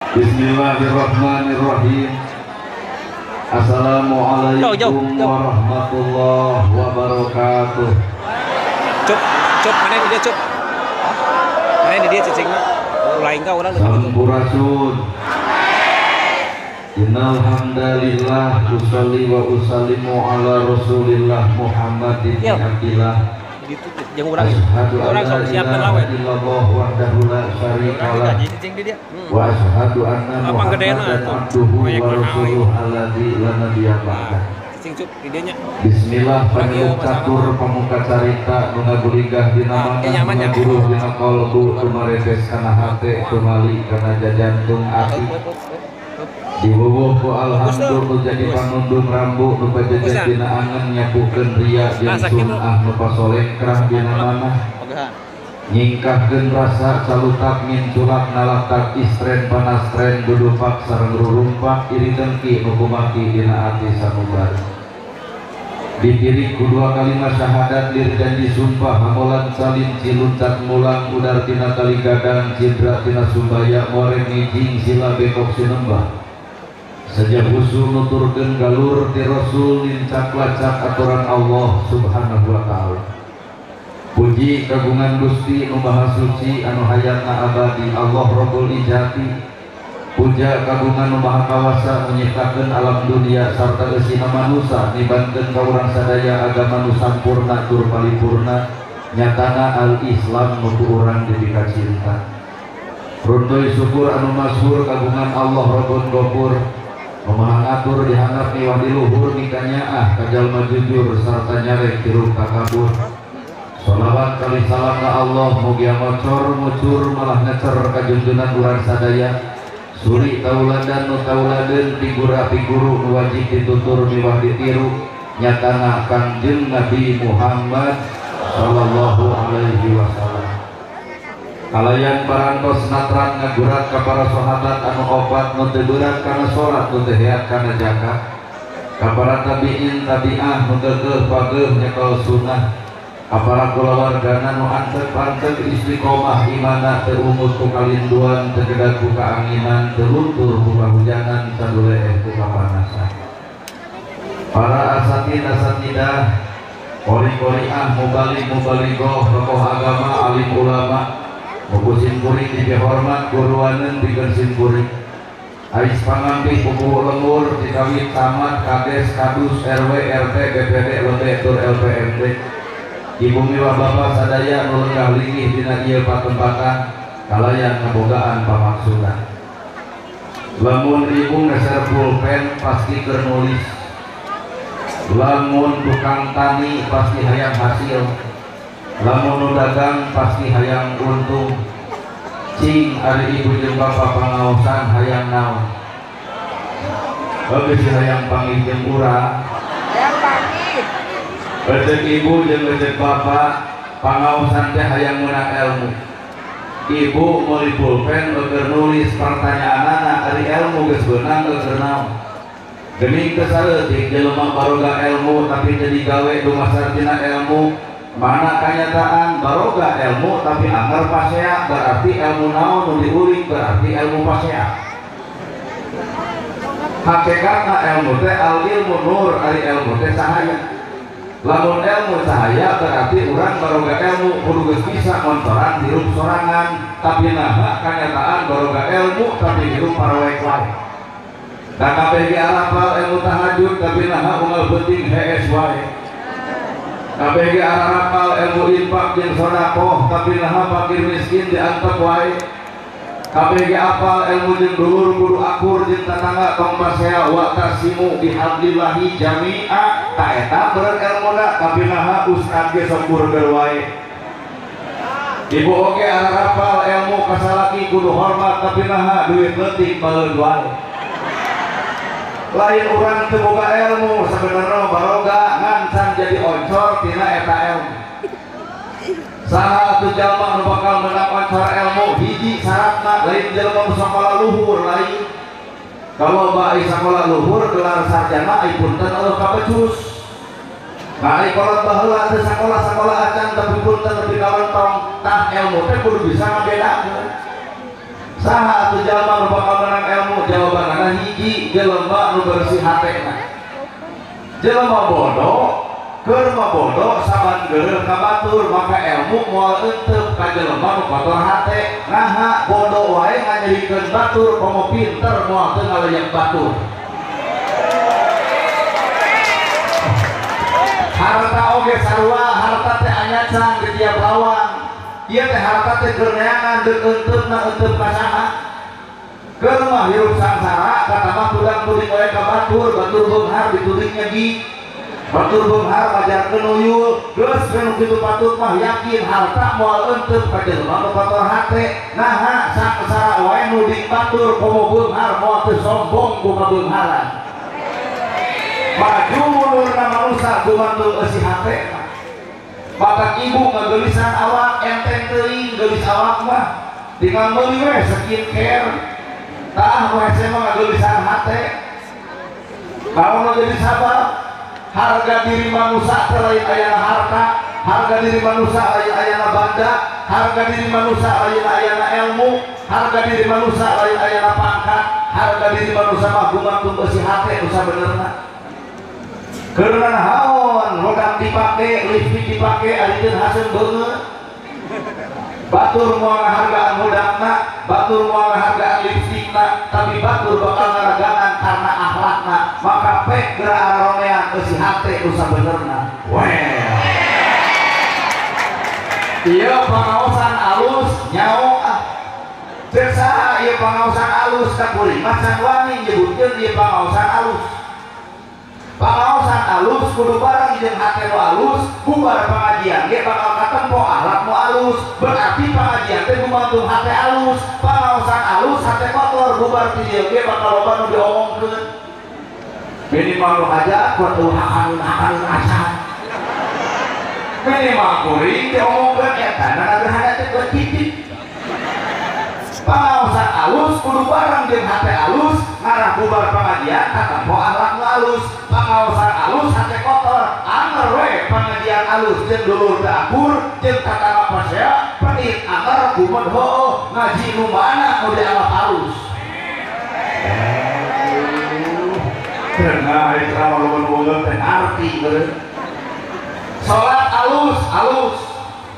Bismillahirrahmanirrahim. Assalamualaikum warahmatullahi wabarakatuh. Cup, cup, mana ini dia cup? Mana ini dia cicing mah? Lain kau orang. Sampurasun. Innal hamdalillah usalli wa usallimu ala Rasulillah Muhammad ibn Abdillah. Asyhadu an la ilaha illallah wahdahu la syarika lah wa asyhadu anna Muhammadan abduhu wa rasuluhu alladzi la nabiyya ba'dah. Bismillah panyuwun catur pamuka carita nu ngaguligah dina manah ngaguruh dina kalbu tumaredes kana hate tumali kana jajantung ati. Diwuwuh ku alhamdu nu jadi panundung rambu nu pajajan dina angen nyapukeun ria jeung sunah nu pasolengkrah dina manah nyingkahkeun rasa calutak nginculak nalaktak istren panastren dudupak sareng rurumpak iri dengki nu kumaki dina ati sanubar. Ditirik ku dua kalimat syahadat lir janji sumpah hamolan salin ciluncat mulang udar tina tali gadang cidra tina sumbaya moreng ngijing sila bekok sinembah. Sejak usul nuturkeun galur ti Rasul lincak lacak aturan Allah Subhanahu wa ta'ala. Puji kagungan Gusti nu Maha Suci anu hayatna abadi Allah Rabbul Izzati. Puja kagungan nu Maha Kawasa nu nyiptakeun alam dunia sarta eusina manusa nibankeun ka urang sadaya agama nu sampurna tur paripurna nyatana al-Islam nu ku urang dipikacinta. Runtuy syukur anu masyhur kagungan Allah Rabbul Ghafur. Pemaha ngatur dihanap miwah di luhur mikanyaah kajalma jujur sarta nyarek hirup takabur. Sholawat kali salam ka Allah mugia ngocor ngucur malah ngecer kajunjunan urang sadaya. Suri tauladan nu tauladeun figura figuru nu wajib ditutur miwah ditiru nyatana Kangjeng Nabi Muhammad sallallahu alaihi wasallam. Kalayan parantos natran ngagurat ka para sahabat anu opat nu teu beurat kana salat nu teu heat kana zakat. Ka para tabiin tabiah nu keukeuh pageuh nyekel sunnah. Ka para kulawargana nu antep-antep istiqomah imana teu ungut ku kalinduan teu gedag ku kaanginan teu luntur ku kahujanan saduleeh ku kapanasan. Para asatid asatidah qori-qoriah mubalig mubalighah tokoh agama alim ulama muku simkuring dihormat guruaneun pikeun simkuring. Ais pangampih pupuhu lembur dikawit camat kades kadus RW RT BPD LB tur LPMD. Ibu miwah bapa sadaya nu lenggah linggih dina ieu patempatan kalayan kabogaan pamaksudan. Lamun ibu ngeser pulpen pasti keur nulis. Lamun tukang tani pasti hayang hasil. Lamun nu dagang pasti hayang untung. Cing ari ibu jeung bapa pangaosan hayang naon? Bisi hayang panggih jeung urang. Hayang panggih. Becek ibu jeung becek bapa pangaosan teh hayang meunang ilmu. Ibu meuli pulpen keur nulis pertanyaanana ari ilmu geus beunang keur naon? Geuning teu saeutik jelema baroga ilmu tapi teu digawe dumasar tina ilmu. Mana kenyataan baroga ilmu tapi anger pasea berarti ilmu naon nu diulik berarti ilmu pasea. Hakikatna ilmu teh al ilmu nur ari ilmu teh cahaya. Lamun ilmu cahaya berarti urang baroga ilmu kudu geus bisa ngontoran hirup sorangan tapi naha kenyataan baroga ilmu tapi hirup paraweek wae. Da kabeh ge arapal ilmu tahajud tapi naha unggal penting hees wae. Kabeh ge arapal ilmu infak jeung sedekah tapi naha fakir miskin diantep wae. Kabeh ge apal ilmu jeung dulur kudu akur jeung tatangga tong pasea wa tasimu bihablillahi jami'a ta eta beureut ilmuna tapi naha ustad ge sok burger wae. Ibu oge arapal ilmu kasalaki kudu hormat tapi naha duit leutik baleun wae. Lain urang teu boga ilmu sabenerna baroga ngan jadi oncor tina eta ilmu. Saha atuh jalma nu bakal menang oncor ilmu hiji syaratna lain jelema nu sakola luhur lain. Kalau bae sakola luhur gelar sarjana ai punten eueuh kabecus. Nah ai kolot baheula teu sakola-sakola acan tapi punten nepi ka lontong tah ilmu teh kudu bisa ngabedakeun. Saha atuh jalma nu bakal menang Hiji jelema nu bersih hatena. Jelema bodoh keur mah bodoh saban geureuh ka batur maka ilmu moal eunteup ka jelema nu kotor hate. Naha bodoh wae nganyerikeun batur komo pinter moal teu ngalayak batur. Harta oge sarua, harta teh anyacang di tiap lawang. Ieu teh harta teh keur neangan deuk eunteupna euteup ka saha. Keur mah hirup sangsara katamah tudang-tuding wae ka batur, batur beunghar dituding nyegi. Batur beunghar majarkeun uyul, geus nu kitu patut mah yakin harta moal euteup ka jelema nu kotor hate. Naha sangsara wae nuding batur komo beunghar moal teu sombong ku kabeungharan. Maju mundurna manusia gumantung eusi hate. Batak ibu ngageulisan awak enteng teuing geulis awak mah tinggal meuli we skincare. Tah nu hese mah ngageulisan hate. Kalau nu jadi sabab harga diri manusia teh lain ayana harta, harga diri manusia lain ayana banda, harga diri manusia lain ayana ilmu, harga diri manusia lain ayana pangkat, harga diri manusia mah gumantung eusi hate nu sabenerna. Karena naon rodak dipake, listrik dipake, ari teu haseun beungeut. Batur moal ngahargaan hodakna, batur moal ngahargaan lipstikna, tapi batur bakal ngaragangan karena akhlakna. Maka pek geura araronean eusi hate nu sabenerna. Well. Ieu pangaosan alus nyaho ah. Ceuk saha ieu pangaosan alus ka kuring mah can wani nyebutkeun ieu pangaosan alus. Pangaosan alus kudu bareng jeung hate nu alus, bubar pangajian ge bakal katempo akhlak nu alus. Berarti pangajian teh gumantung hate alus. Pangaosan alus hate kotor bubar ti dieu ge bakal loba nu diomongkeun. Minimal nu hajat kudu hakanun asan. Minimal kuring diomongkeun eta na gerhana teh keur titik. Pangaosan alus kudu bareng jeung hate alus, ngarah bubar pangajian katempo akhlak nu alus. Pangaosan alus hate kotor, anger we pangajian alus jeung dulur teu akur, jeung tatangga pasea pedit anger kumed heueuh ngaji nu mana nu dianggap alus. Nah, ieu ceramah loba teh arti beureum. Salat alus alus.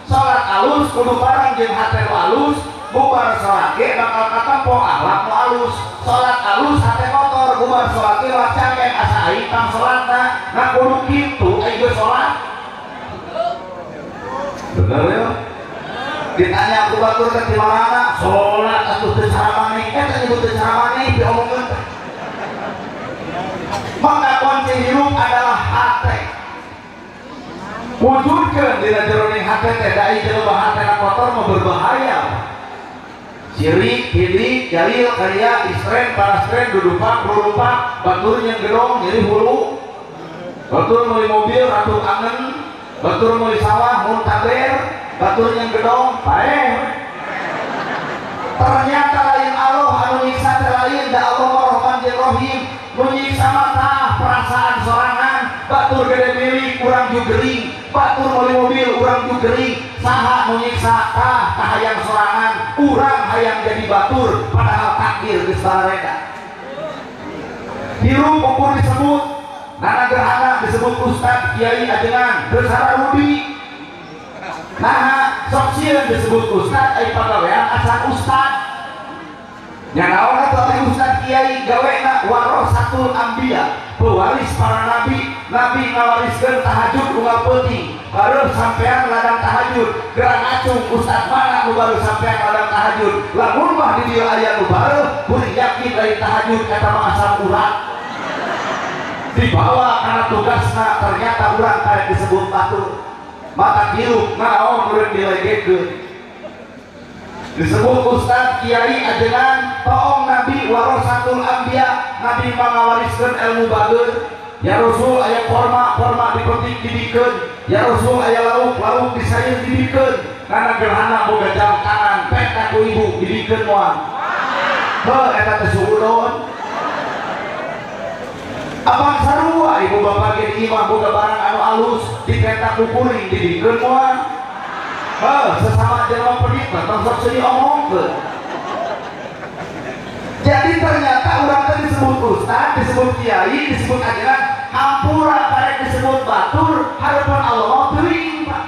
Salat alus kudu bareng jeung hate nu alus. Bubar salat ge bakal katempo akhlak nu alus. Salat alus hate kotor, bubar salat ge wacangeng asa aing tang salatna. Nah kudu kitu aing geus salat. Bener ya? Ditanya aku batur teh di mana? Salat atuh teu cara maneh, eta nyebut teu cara maneh diomongkeun teh. Maka kunci hirup adalah hate. Wujudkeun dina jeroning hate teh da ieu jelema hatena kotor mah berbahaya. Sirik, hidik, jalil, karya, istren, parastren, dudupak, rurupak, batur yang gedong, nyeri hulu, batur meuli mobil, ratu angen, batur meuli sawah, muntaber, batur yang gedong, paeh. Ternyata lain Allah anu nyiksa teh lain, da Allah mah Rahman jeung Rahim, nu nyiksa mah tah perasaan sorangan, batur gede milik urang jugering, batur meuli mobil urang jugering, saha nu nyiksa tah kahayang sorangan, urang hayang jadi batur padahal takdir geus bareda. Hirup ukur disebut nana gerhana disebut ustad kiai ajengan geus hararudi. Nah sok sieun disebut ustad ai pagawean acan ustad. Nya naon atuh ari ustad kiai gawena warasatul anbiya, pewaris para nabi. Nabi ngawariskeun tahajud unggal peuting, baru sampean ladang tahajud. Gerang acung ustad mana nu baru sampean ladang tahajud. Lamun mah di dieu aya nu bareuh, kuring yakin lain tahajud eta mah asam urat. Dibawa karena tugasna ternyata urang karek disebut batur. Mata hirup naon urang dilegekeun. Disebut ustad kiai ajengan toong nabi warasatul anbiya, nabi mangawariskeun ilmu bager. Ya Rasul aya korma, korma dipetik dibikeun. Ya Rasul aya lauk, lauk disayur dibikeun. Karena gerhana boga jam tangan, pek ku ibu dibikeun moal. Heuh eta teh suudon. Abang sarua ibu bapak ge di imah boga barang anu alus dipetak ku kuring dibikeun moal. Heuh sesama jelema pedit mah tong sok seuri omongkeun. Jadi ternyata urang teh disebut Disebut ustad, disebut kiai, disebut ajaran, hampura karek disebut batur, harapan Allah teuing Pak.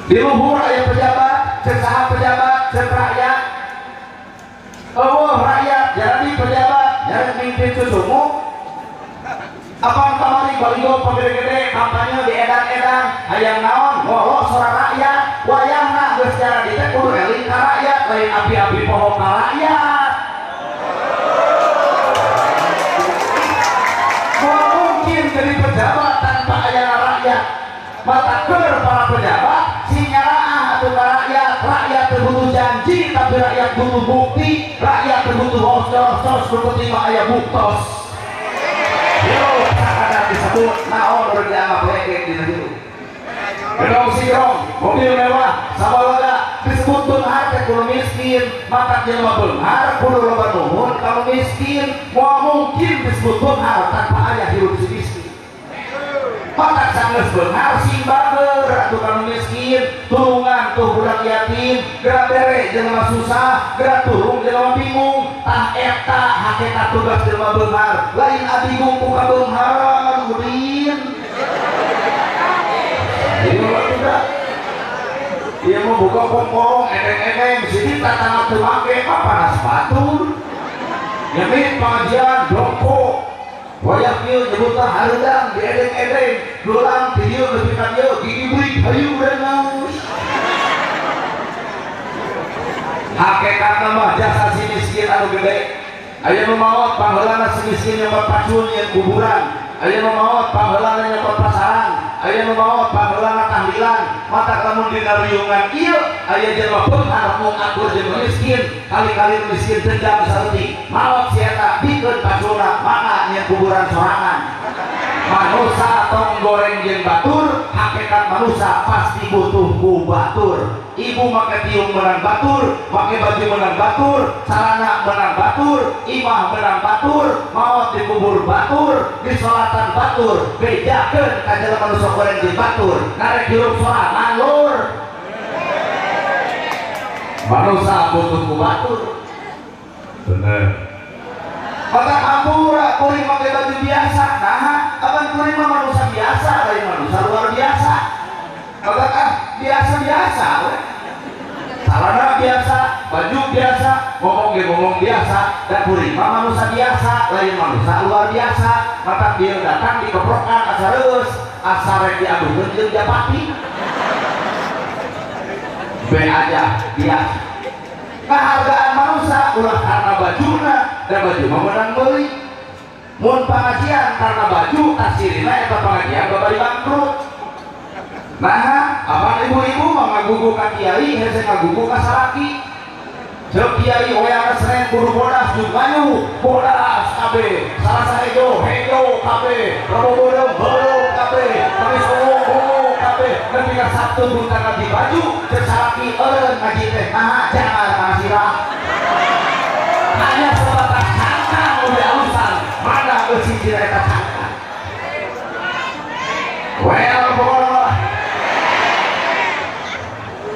Di luhur aya pejabat, ceuk saha pejabat, ceuk rakyat. Eueuh rakyat jadi pejabat, jadi mimpin cucumu. Apaan kamari baligo pagede-gede kampanye diedan-edan hayang naon ngolo sora rakyat wayahna geus cara dieu teh kudu eling ka rakyat lain api-api poho ka rakyat. Moal mungkin jadi pejabat tanpa aya rakyat. Mata keur para pejabat sing nyaraah atuh ka rakyat, rakyat teu butuh janji tapi rakyat butuh bukti, rakyat teu butuh hos-hos nu penting mah aya buktos. Yo, sakadar disebut naon urang dianggap ledek dina hirup. Gedong sigrong, mobil mewah, sabalaga disebut beunghar teh kudu miskin, maka jelema beunghar kudu loba nuhun ka nu miskin, moal mungkin disebut beunghar tanpa aya hirup si miskin. Maka sanggeus beunghar sing bager atuh ka nu miskin, tulungan tuh budak yatim, geura bere jelema susah, geura tulung jelema bingung. Tah eta hakikat tugas jelema beunghar, lain abigung ku kabeungharan udin. Ieu mah tidak. Ieu mah buka pongkorong edeng-edeng, sini tatangga teu make mah panas batur. Nyamit pengajian jongkok. Wayah kieu nyebutna hareudang diedeng-edeng, dulang ti dieu nepi ka dieu gigi burik hayu urang. Hakikatna mah jasa si miskin anu gede. Aya nu maot pangheulana si miskin nyokot pacul nyeun kuburan, aya nu maot pangheulana nyokot pasaran, aya nu maot pangheulana tahlilan. Mata lamun dina riungan ieu aya jelema beunghar mung akur jeung miskin, kali-kali nu miskin dendam saeutik. Maot si eta bikeun paculna mangga nyeun kuburan sorangan. Manusa tong goreng jeung batur, hakikat manusa pasti butuh ku batur. Ibu make tiung menang batur, make baju menang batur, sarana menang batur, imah menang batur, maot dikubur batur, disolatan batur, bejakeun ka jelema nu sok goreng jeung batur, narek hirup sorangan lur. Manusa butuh ku batur. Bener. Maka hampura kuring make baju biasa, nah apan kuring mah manusia biasa, lain manusia luar biasa. Maka ah biasa-biasa we. Sarana biasa, baju biasa, ngomong ge ngomong biasa, dan kuring mah manusia biasa, lain manusia luar biasa. Maka dia datang dikeprokan asa reus, asa rek diadukeun jeung japati. Be aja biasa. Kehargaan manusia ulah karena bajuna dan baju mah menang meuli. Mun pengajian karena baju tasirina eta pengajian babari bangkrut. Nah, abang ibu-ibu mah ngagugu ka kiai hese ngagugu ka salaki. Ceuk kiai hoyong Senen kudu bodas jeung banyu, bodas kabeh. Salasa hejo, hejo kabeh. Rebo beureum, beureum kabeh. Kamis ungu, ungu kabeh. Nepi ka Sabtu gonta ganti baju, ceuk salaki eureun ngaji teh. Nah, jangan kasirah. Hanya sebatas cangkang udah alusan, mana eusi cira eta cangkang. Well, pokokna mah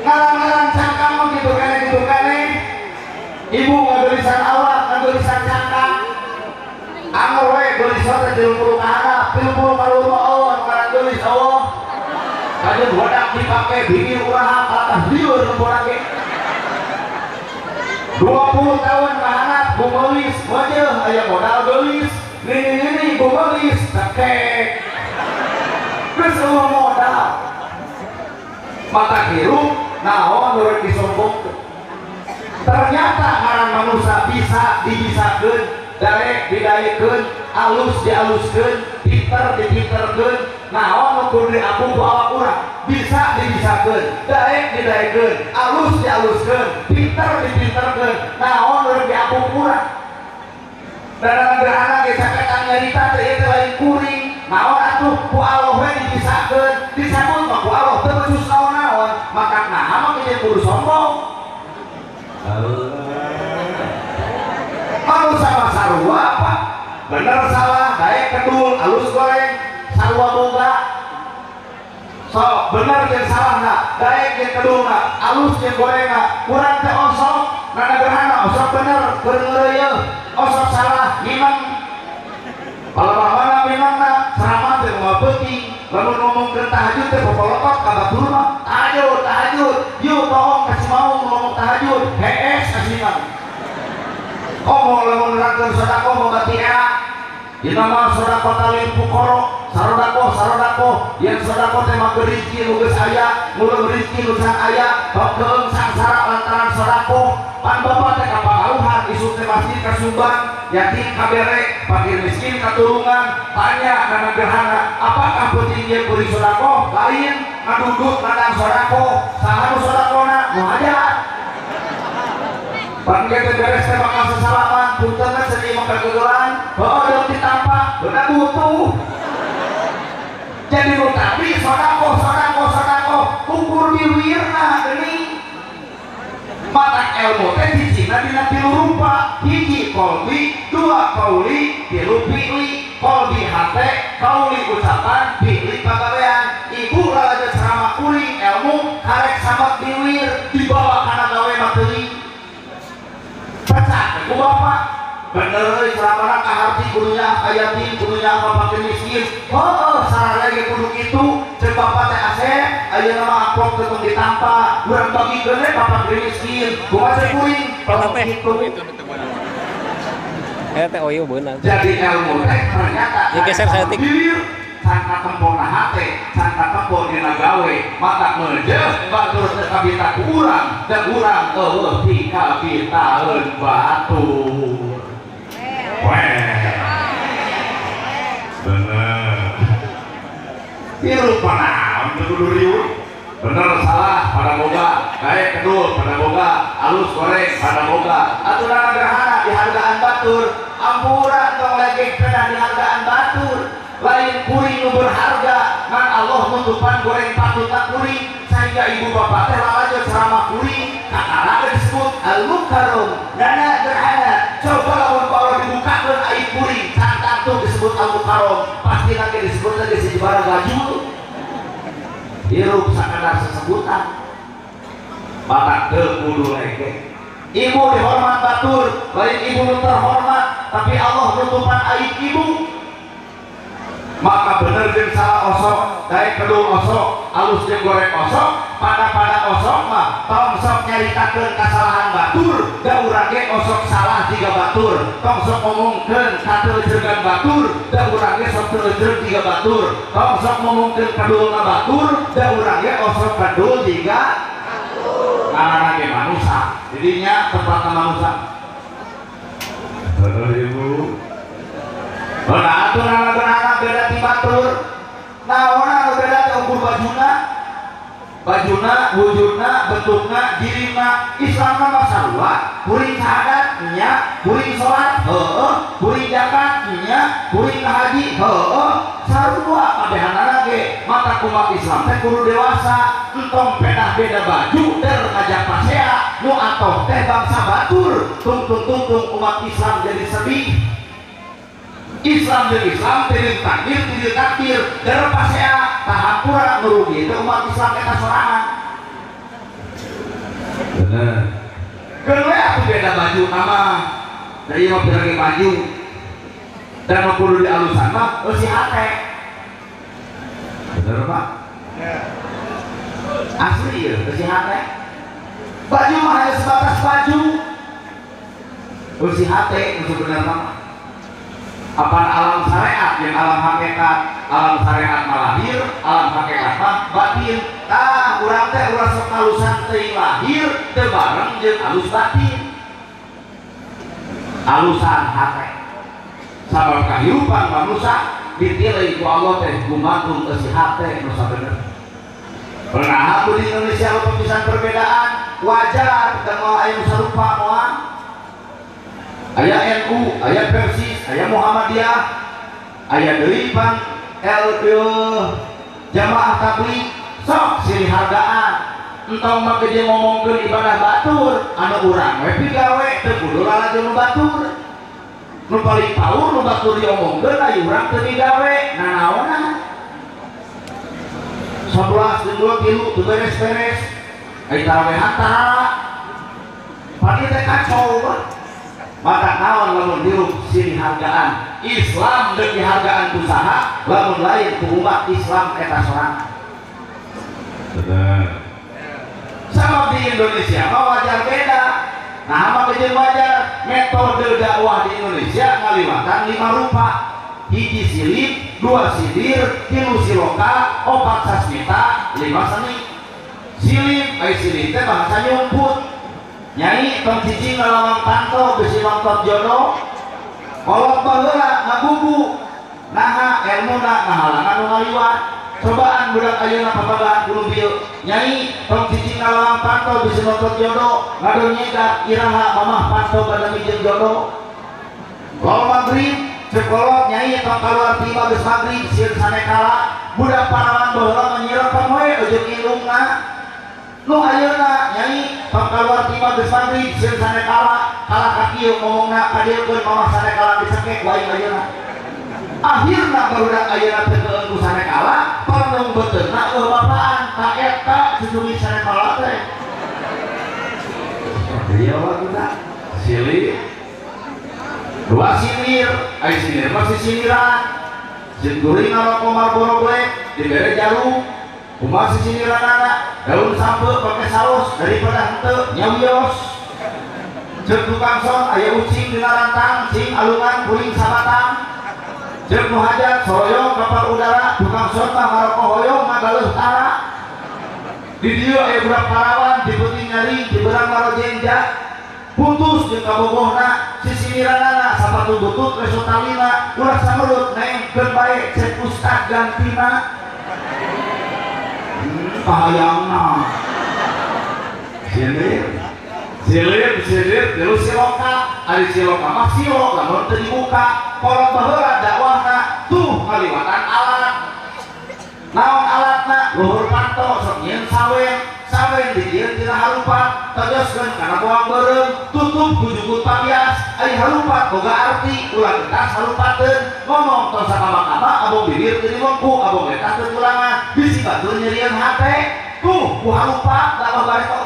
ngaran-ngaran cangkang mah kitu keneh kitu keneh. Ibu ngageulisan awak, ngageulisan cangkang. Angger we geulisan teh 30 ka handap, 30 ka luhur mah eueuh anu ngaran geulis eueuh. Kajeun wadak dipake bibir uraha kalah lieur nembona ge. 20 tahun ka handap gumeulis meujeuh aya modal geulis, nini-nini gumeulis cekek. Geus eueuh modal. Mata hirup naon nu rek disombongkeun. Ternyata ngaran manusia bisa dibisakeun, daek didaekeun, alus dialuskeun, pinter dipinterkeun, naon nu kudu diaku ku awak urang, bisa dibisakeun, daek didaekeun, alus dialuskeun, pinter dipinterkeun, naon nu rek diaku ku urang. Dalam gerhana ge caketan nyarita teh ieu teh lain kuring, naon atuh ku Allah we dibisakeun, disebut mah ku Allah teu becus naon-naon, maka naha mah geus kudu sombong. Manusia mah sarua apa? Bener salah, daek kedul, alus goreng, sarua boga. So, bener jeung salahna, daek jeung kedulna, alus jeung gorengna, kurang teh osok, nana gerhana osok bener, keur ngeureuyeuh, osok salah, tahajud teh popolotot ka batur mah tahajud tahajud yuk tolong kasih mau ngomong tahajud hees kasih mau komo lamun nerangkeun sedekah mah bati era dina mah sedekah talil fuqara sarodakoh sarodakoh yen sedekah teh mah rezeki nu geus aya ngulung rezeki nu can aya hokeun sangsara lantaran sedekah pan bapak teh kapangauhan isuk teh masjid ka Sumbang yatim kabere fakir miskin katulungan tanya kana gerhana apakah penting ieu beri sedekah lain ngaduduk ladang sedekah saha nu sedekahna nu hajat pan ge teh beres teh bakal sesalaman punten teh sedih mah kagegelan heuh deuk ditampa beuna butuh jadi nu tadi sedekah sedekah sedekah ukur diwirna geuning mata ilmu teh cicingna dina tilu rupa hiji qalbi dua qauli tilu fi'li qalbi hate qauli ucapan fi'li pagawean ibu lalajo ceramah kuring ilmu karek samak diwir dibawa kana gawe mah teuing pecah ku bapak bener euy ceramahna kaharti kudunya ayatin kudunya apa miskin heuh sararea ge kudu kitu ceuk bapak teh asep ayeuna mah amplop teu tong ditampa urang bagikeun we bapak miskin kumaha ceuk kuring kitu eta teh oyo beunang jadi ilmu teh ternyata ya geser saeutik can katempona hate can katempo dina gawe mata meujeuh batur teh kabita ku urang da urang eueuh dikabitaeun batur. Bener. Hirup naon teu kudu riuh. Bener salah pada boga, gae kedul pada boga, alus goreng pada boga. Aturan gerhana dihargaan batur, ampura tong legek pedah dihargaan batur. Lain kuring nu berharga, ngan Allah nutupan goreng patutna kuring sehingga ibu bapak teh lalajo ceramah kuring, kakara disebut al-mukarram, dana gerhana. Coba lamun kalau dibukakeun aib kuring, can tangtu disebut al-mukarram, pasti nanti disebut lagi si jebara gajul. Hirup sakadar sesebutan. Batak teu kudu legek. Ibu dihormat batur, lain ibu nu terhormat, tapi Allah nutupan aib ibu. Maka bener jeung salah osok, daek kedul osok, alus jeung goreng osok, pada-pada osok mah tong sok nyaritakeun kasalahan batur, da urang ge osok salah jiga batur, tong sok ngomongkeun kateujeurgan batur, da urang ge sok teujeurg jiga batur, tong sok ngomongkeun kadulna batur, da urang ge osok kadul jiga batur. Ngaranna ge manusa, jadinya tempatna manusa. Bener ibu. Nah, aturan berharap beda ti batur. Naon anu beda teh ukur bajuna? Bajuna, wujudna, bentukna, dirina, Islamna mah sarua, kuring syahadat nya, kuring salat heueuh, kuring zakat nya, kuring haji heueuh, sarua kabehanana ge. Mata umat Islam teh kudu dewasa, entong pedah beda baju der ngajak pasea, nu atoh teh bangsa batur, tungtung-tungtung umat Islam jadi sedih. Islam jeung Islam tilu takdir tilu takdir der pasea tahampura nu rugi teh umat Islam eta sorangan. Bener. Keun we atuh beda baju nama. Da ieu mah pirang baju. Dan nu kudu dialusan mah eusi hate. Bener Pak? Asli ieu eusi hate. Baju mah hanya sebatas baju. Eusi hate nu sebenarnya mah. Apa alam syariat yang alam hakikat, alam syariat mah lahir, alam hakikat mah batin. Tah urang teh ulah sok alusan teuing lahir teu bareng jeung alus batin. Alusan hate. Sabab kahirupan manusia ditilai ku Allah teh gumantung eusi hate nu sabenerna. Pernah di Indonesia loba pisan perbedaan, wajar teu moal aya nu sarupa moal. Aya NU, aya Persis, aya Muhammadiyah, aya deui pan L jamaah tabligh, sok silih hargaan. Entong mah ge ngomongkeun ibadah batur, anu urang we pigawe teu kudu lalajo nu batur. Nu paling paur nu batur diomongkeun aya urang teu digawe, nanaonan. 11 jeung 2 tilu teu beres-beres. Ai tarawehan tahara. Pagi teh kacau bah. Maka naon lamun hirup silih hargaan Islam deuk dihargaan ku saha lamun lain ku umat Islam eta sorangan. Benar. Sama di Indonesia mah wajar beda. Nah, apa jeung wajar metode dakwah di Indonesia ngaliwatan 5 rupa. Hiji silip, 2 sidir, 3 siloka, 4 sasmita, 5 seni. Silip, ai silip teh bahasa nyumput. Nyai tong cicing ngalawan panto bisi nonton jodoh. Kolot baheula ngagugu. Naha elmuna ngahalangan nu ngaliwat. Cobaan budak ayeuna papagaan kudu bieu. Nyai tong cicing ngalawan panto bisi nonton jodoh, ngadonyega iraha mamah panto badami jeung jodoh. Kol magrib sekolot nyai tong kaluar ti geus magrib sieun sanekala. Budak parawan baheula manyirep we ujung indungna. Nu ayeuna nyai tong kaluar ti geus magrib sieun sanekala, kalah ka kieu ngomongna kadiekeun mamah sanekala dicekek ku aing ayeuna. Akhirna barudak ayeuna teh keun ku sanekala, parnung beuteungna eueuh bapaan ka eta cucumi sanekala teh. Iya budak silih 2 sinir, ai sinir mah sisiniran. Jeung kuring ngarokok Marlboro Black dibere jarum. Kumaha sisiniranana daun sampe pake saus daripada henteu nyawios. Ceuk tukang son aya ucing dina rantang cing alungan kuring sabatang. Ceuk nu hajat soroyong kapal udara tukang son mah ngarokok hoyong ngagaleuh tara. Di dieu aya budak parawan dipeuting nyari dibeurang marojengja. Putus jeung kabogohna sisiniranana sapatu butut reso talina ulah samerut neng keun bae cek ustad gantina. Pahayangna sindir silip sindir tilu siloka ari siloka mah silo lamun teu dibuka kolot baheula dakwahna tuh ngaliwatan alat. Naon alatna luhur panto sok nyieun sawen sawen dijieun tina harupat tegaskeun kana bawang beureum tutup ku jukut pamias ari harupat boga arti ulah getas harupateun ngomong tong sakama-kama abong bibir teu dimongku abong getas teu tulangan bisi batur nyerieun hate tuh ku harupat dakwah bareto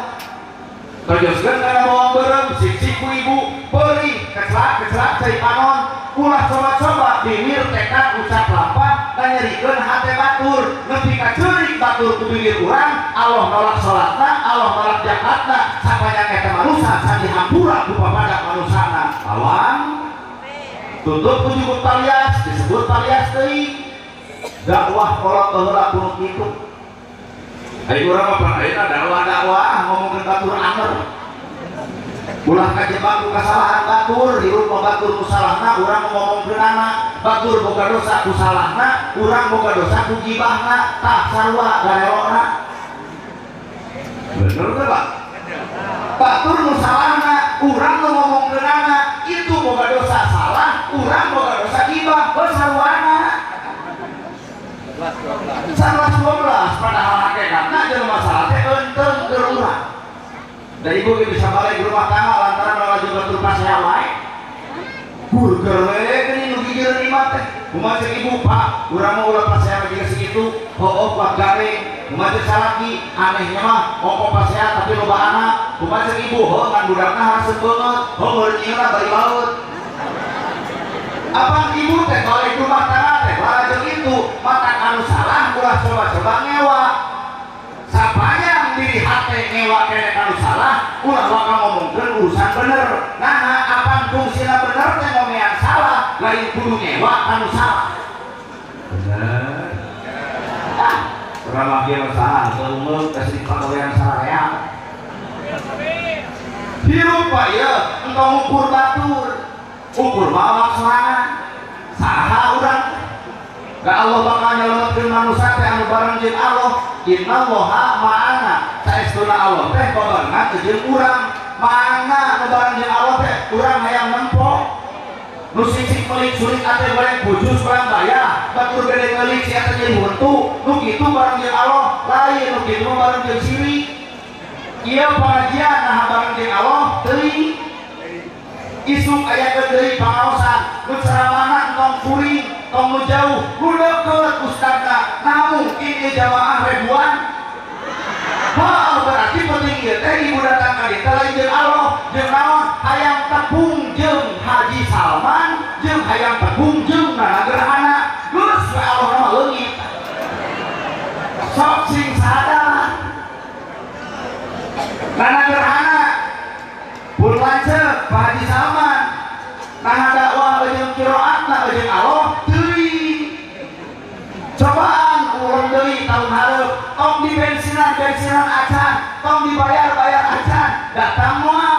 tegaskeun kana bawang beureum sik-sik ku ibu peurih keclak-keclak cai panon ulah coba-coba bibir tekad ucap lampah nganyerikeun hate batur nepi ka ceurik batur ku bibir urang Allah nolak salatna Allah nolak zakatna sapanjang eta manusa can dihampura ku papada manusana lawan tutup ku jukut palias disebut palias deui dakwah kolot baheula kudu kitu. Ari urang mah pan ayeuna dakwah-dakwah ngomongkeun batur anger ulah kajebak ku kasalahan batur hirup mah batur ku salahna urang ngomongkeunana batur boga dosa ku salahna urang boga dosa ku gibahna tah sarua garelona. Bener teh Pak? Batur nu salahna urang nu ngomongkeunana itu boga dosa salah urang boga dosa gibah geus saruana 11-12 padahal hakikatna jeung masalah teh eunteng keur urang. Da ibu ge bisa balik rumah tangga lantaran lalajo batur pasea wae. Burger we geuning nu gigireun imah teh. Kumaha cek ibu, Pak, urang mah ulah pasea jiga sakitu, hooh kuat garing. Kumaha cek salaki, anehnya mah ongko pasea tapi loba anak. Kumaha cek ibu, heuh ngan budakna hareuseup beungeut, heuh meureun nyieunna bari baeut. Apa ibu teh balik rumah tangga teh lalajo kitu, mata anu salah ulah coba-coba ngewa. Sapanjang diri hate ngewa kene kanu salah ulah waka ngomongkeun urusan bener. Nah apan fungsina bener teh ngomean salah lain kudu ngewa kanu salah. Bener. Ah, urang mah salah teu umum geus dipagawean sararea. Hirup pak ieu entong ukur batur. Ukur mah awak sorangan. Saha urang? Ga Allah bakal nyelametkeun manusia teh anu bareng jeung Allah. Innallaha ma'ana. Saestuna Allah teh babarengan jeung urang. Ma'ana nu bareng jeung Allah teh urang hayang nempo. Nu sisik melik sulit ate goreng bujus kurang bayar, batur gede melik si eta jadi huntu. Nu kitu bareng jeung Allah, lain nu kitu mah bareng jeung sirik. Ieu pengajian nah bareng jeung Allah teuing. Isuk aya deui pangaosan, nu ceramahna entong kuring, tong nu jauh, nu deukeut ustadna. Nah mungkin ieu jamaah ribuan. Heuh, berarti penting ieu teh ibu datang ka dieu lain jeung Allah, jeung naon? Hayang tepung jeung Haji Salman, jeung hayang tepung jeung Nana Gerhana. Geus we Allah mah leungit. Sok sing sadar. Nana gerhana pun lanceuk Pak Haji Salman nah dakwah jeung qiraatna jeung Allah teuing cobaan urang deui tahun hareup tong di bensinan acan tong dibayar-bayar acan datang moal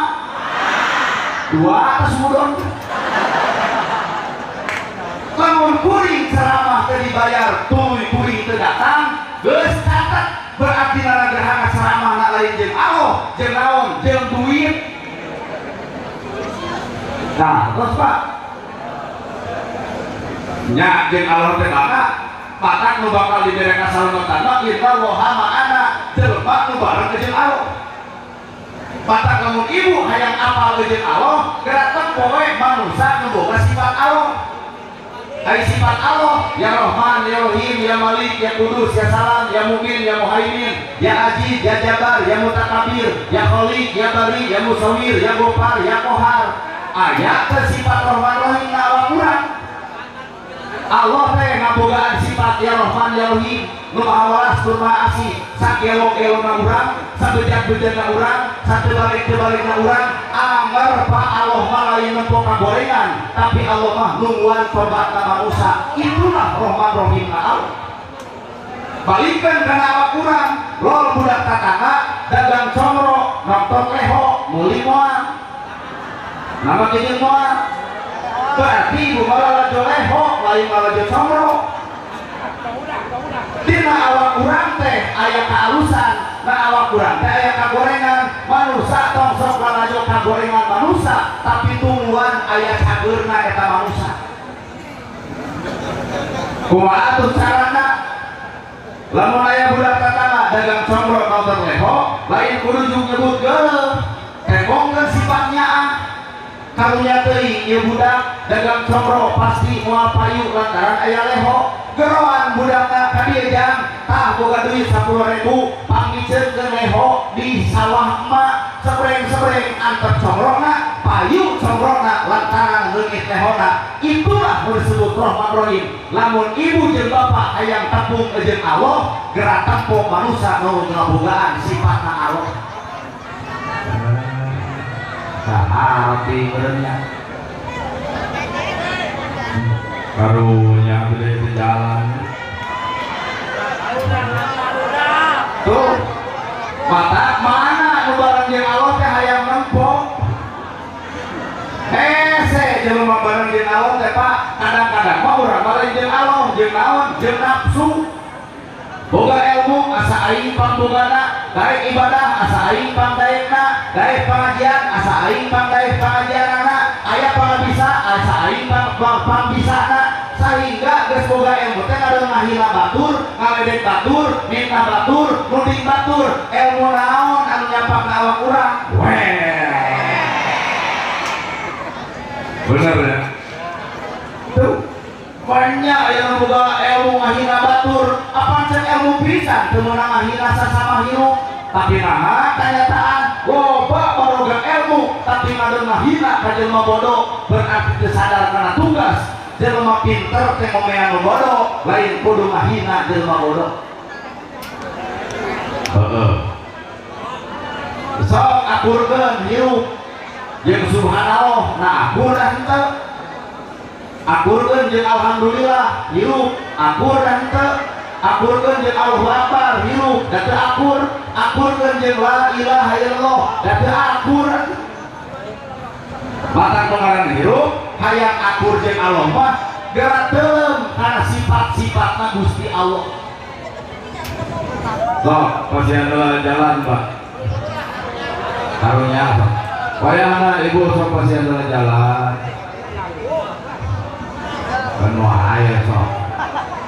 dua atas mudon lamun kuring ceramah teu dibayar tuluy kuring teu datang geus catet berarti nana gerhana ceramah na lain jeung Allah jeung naon jeung duit. Nah terus Pak nya jeung Allah teh maka matak nu bakal dibere kasalamatan mah inna waha ma'ana jelema nu bareng jeung Allah. Matak lamun ibu hayang apal jeung Allah geura poe manusa nu boga sifat Allah. Ai sifat Allah ya Rahman, ya Rahim, ya Malik, ya Kudus, ya Salam, ya Mu'min, ya Muhaimin, ya Aziz, ya Jabar, ya Mutakabir, ya Khalik, ya Bari, ya Musawir, ya Gofar, ya Kohar. Aya teh sifat Rahman Rahim na awak urang. Allah teh ngabogaan sifat ya Rahman ya Rahim, nu Maha Welas tur Maha Asih, sakelok-elokna urang, sabejat-bejatna urang, satebalik-tebalikna urang, anger Pak Allah mah lain nempo kagorengan, tapi Allah mah nungguan tobatna manusia. Itulah Rahman Rahim na Allah. Balikan kana awak urang, lol budak tatangga dagang comro, nonton leho, meuli moal. Nama kieu moal. Berarti ibu malah lalajo leho, lain lalajo comro. Dina awak urang teh aya kaalusan, na awak urang teh aya kagorengan. Manusa tong sok lalajo kagorengan manusa, tapi tungguan aya cageurna eta manusa. Kumaha atuh carana? Lamun aya budak tatangga dagang comro nonton leho, lain kudu jeung nyebut geuleuh. Tembongkeun sifatnya ah. Karunya teuing ieu budak dagang comro pasti moal payu lantaran aya leho. Geroan budakna ka dieu jang tah boga duit 10.000 pangmiceunkeun leho di sawah emak sebreng-sebreng antep comrona payu comrona lantaran leungit lehona. Itulah nu disebut Rahman Rahim. Lamun ibu jeung bapak hayang tepung jeung Allah geura tempo manusa nu ngabogaan sifatna Allah. Hati merenya karunya beli di jalan tuh mata mana nu bareng jeung Allah teh hayang nempo hese jelema bareng jeung Allah teh Pak kadang-kadang mah urang mah lain jeung Allah jeung naon jeung nafsu. Boga ilmu asa aing pangbogana, daek ibadah asa aing pangdaekna, daek pengajian asa aing pangdaek pengajianana, aya pangabisa asa aing pangbisana, sehingga geus boga ilmu teh ngadeung ngahila batur, ngaledek batur, minta batur, nuding batur, ilmu naon anu nyapakna awak urang? Weh. Bener ya? Tuh. Banyak yang boga ilmu ngahina batur, apa cek ilmu pisan teu meunang ngahina sasama hirup, tapi naha kanyataan loba baroga ilmu tapi ngadeung ngahina ka jelema bodoh, berarti teu sadar kana tugas. Jelema pinter teh ngomean nu bodoh, lain kudu ngahina jelema bodoh. Heeh. Sok akurkeun hirup jeung subhanallah, nah akur dah henteu. Akurkeun jeung alhamdulillah hirup, akur dah henteu. Akurkeun jeung Allahu Akbar hirup, da teu akur. Akurkeun jeung la ilaha illallah, da teu akur. Mata pengaran hirup hayang akur jeung Allah mah geura teuleum kana sifat-sifatna Gusti Allah. Sok pasian jalan Pak. Karunya apa? Wayahna ibu sok pasian jalan. Penuh air sok.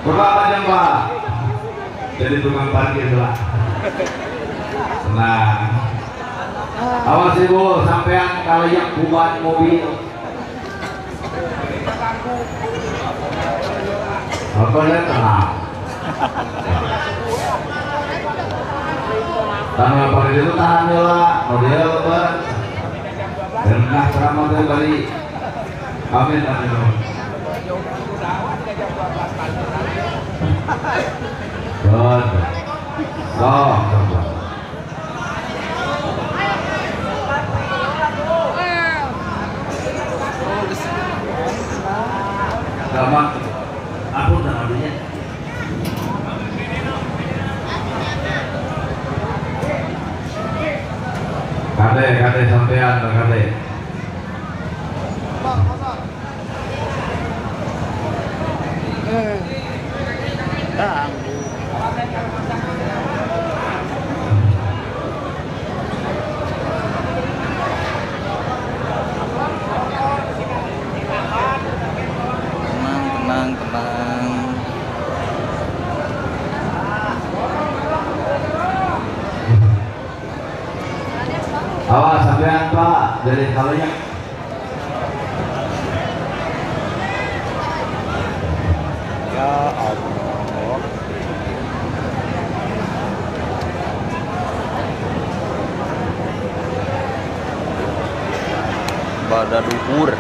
Coba apa jam Pak? Jadi tukang parkir lah. Tenang. Awas ibu, sampean kalian kuban mobil. Apa ya tenang. Tanah parkir itu tahan lah, model lebar. Rendah ceramah teh bali. Amin amin. Good. So, coba. Ceramah ampun adunya. Kade kade sampean kade. Tenang, tenang, tenang. Awas sampean Pak, dari kalian. Ya Allah. Bada duhur.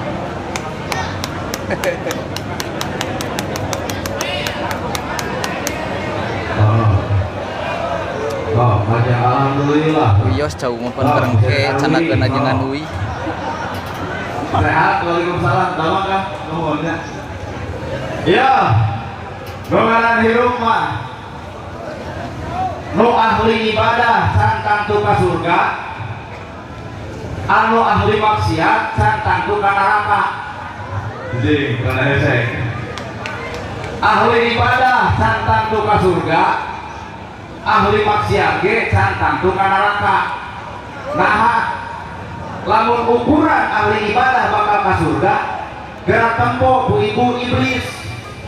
Oh, banyak alhamdulillah. Wios jauh mapan kerengke canakeun ajengan uy. Sehat, waalaikumsalam. Damang kah? Nuhun nya. Ya. Nu ngaran hirup mah. Nu ahli ibadah can tangtu ka surga. Anu ahli maksiat can tangtu ka neraka. Jeung kana hese. Ahli ibadah can tangtu ka surga. Ahli maksiat ge can tangtu ka neraka. Nah, lamun ukuran ahli ibadah bakal ka surga, gerak tempo ku ibu iblis.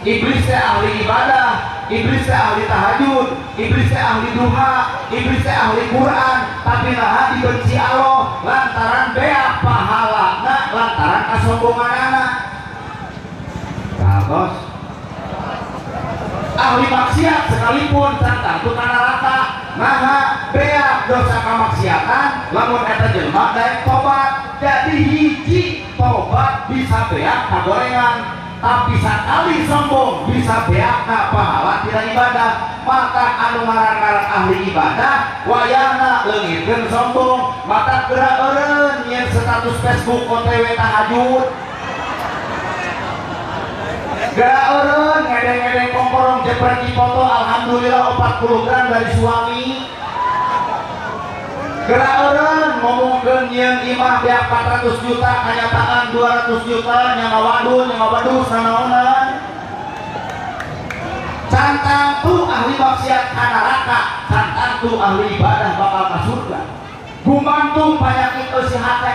Iblis teh ahli ibadah, iblis teh ahli tahajud, iblis teh ahli duha, iblis teh ahli Quran, tapi naha dibenci Allah lantaran beak pahalana, lantaran kasombonganana. Katos ahli maksiat sekalipun can tangtu ka neraka, naha beak dosa kamaksiatan, lamun eta jelema daek tobat. Jadi hiji tobat bisa beak kagorengan, tapi sakali sombong bisa beak na pahala tidak ibadah. Maka anu ngaran-ngaran ahli ibadah wayahna leungiteun sombong, mata gerak eureun nyeun status Facebook OTW tahajud. Gerak eureun ngedeng-ngedeng kongkorong jepret di foto alhamdulillah 40 gram dari suami. Gerak eureun ngomongkeun nyeun imah beak 400 juta kanyataan 200 juta nya ngawadun nya ngabadus nanaonan. Can tangtu ahli maksiat ka neraka, can tangtu ahli ibadah bakal ka surga. Gumantung panyakit eusi hate.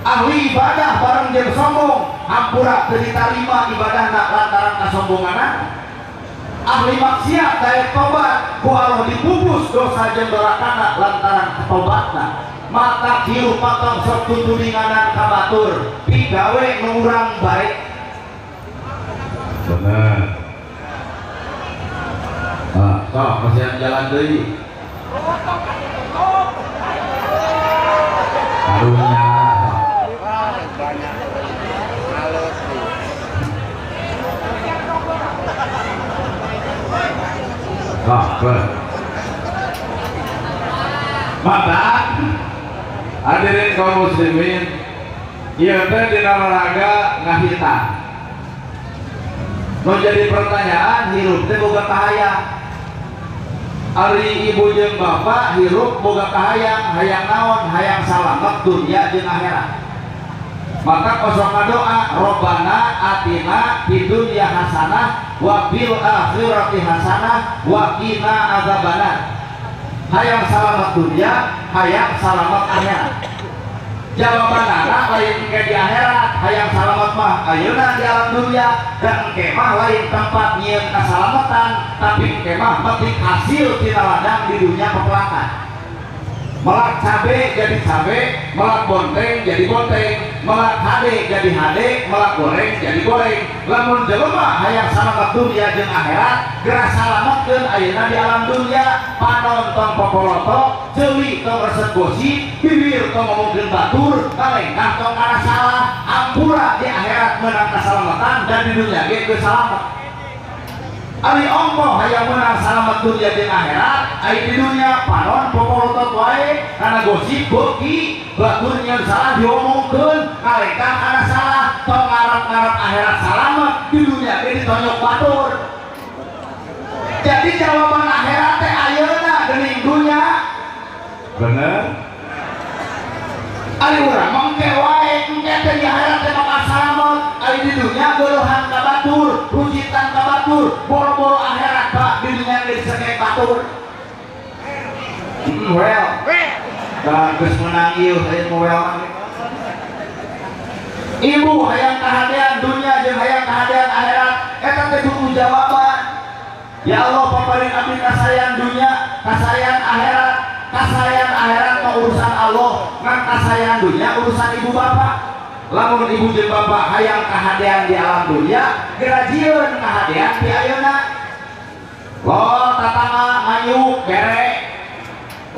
Ahli ibadah bareng jeung sombong, hampura teu ditarima ibadahna lantaran kasombonganna. Ahli maksiat daek tobat, ku Allah dipupus dosa jeung dorakana lantaran tobatna. Maka hirup patong sok tutudinganan ka batur, pigawe nu urang baik. Bener. Ah, sok masih jalan deui. Karunya. Banyak males nih. Maka hadirin kaum muslimin, ieu teh dina olahraga ngahita. Nu jadi pertanyaan, hirup teh boga kahayang. Ari ibu jeung bapak hirup boga kahayang, hayang naon? Hayang salamet dunya jeung akhirat. Maka kosong doa, Robbana atina fid dunya hasanah wa fil akhirati hasanah wa qina adzabannar. Hayang salamet dunia, hayang salamet akhirat. Jawaban anak lain ke di akhirat, hayang salamet mah ayeuna di alam dunia, dan engke mah lain tempat nyieun kasalamatan, tapi engke mah metik hasil tina ladang di dunia pepelakan. Melak cabe jadi cabe, melak bonteng jadi bonteng, melak hade jadi hade, melak goreng jadi goreng. Lamun jelema hayang salamet dunia jeung akhirat, geura salametkeun ayeuna di alam dunia. Panon tong popoloto, ceuli tong resep gosip, bibir tong ngomongkeun batur, kalengkah tong kana salah, ampura di akhirat meunang kasalamatan dan di dunia ge geus salamet. Ari ongkoh hayang menang salamet dunia jeung akhirat, ari di dunia panon popolotot wae kana gosip beuki, batur nyeun salah diomongkeun, kalengkah kana salah, tong ngarep-ngarep akhirat salamet, di dunia ge ditonyok batur. Jadi jawaban akhirat teh ayeuna geuning dunya. Bener? Ari urang mah engke wae, engke teh di akhirat teh bakal salamet. Ari di dunia geuleuhan ka batur, rujitan ka batur, boro-boro akhirat Pak di dunia ge disengek batur. Well. Da geus meunang ieu hayang well. Ibu hayang kahadean dunia jeung hayang kahadean akhirat eta teh butuh jawaban. Ya Allah paparin abdi kasayan dunia, kasayan akhirat. Kasayan akhirat mah urusan Allah, ngan kasayan dunia urusan ibu bapak. Lamun ibu jeung bapak hayang kahadean di alam dunia, gerajieun kahadean di ayeuna. Lo tatangga manyuk bere.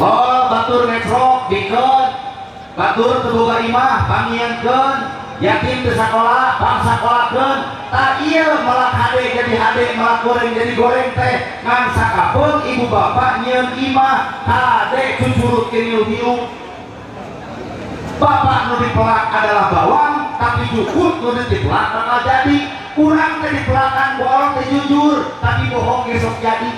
Lo batur ngecrok bikeun. Batur teu boga imah pangieunkeun. Yatim teu sakola bang sakolakeun. Tah ieu melak hade jadi hade, melak goreng jadi goreng teh ngan sakapeung ibu bapak nyieun imah hade cucurut hiu-hiu. Bapak nu dipelak adalah bawang, tapi jukut nu dipelak bakal jadi. Urang teh dipelakan ku Allah teh jujur, tapi bohong ge sok jadi.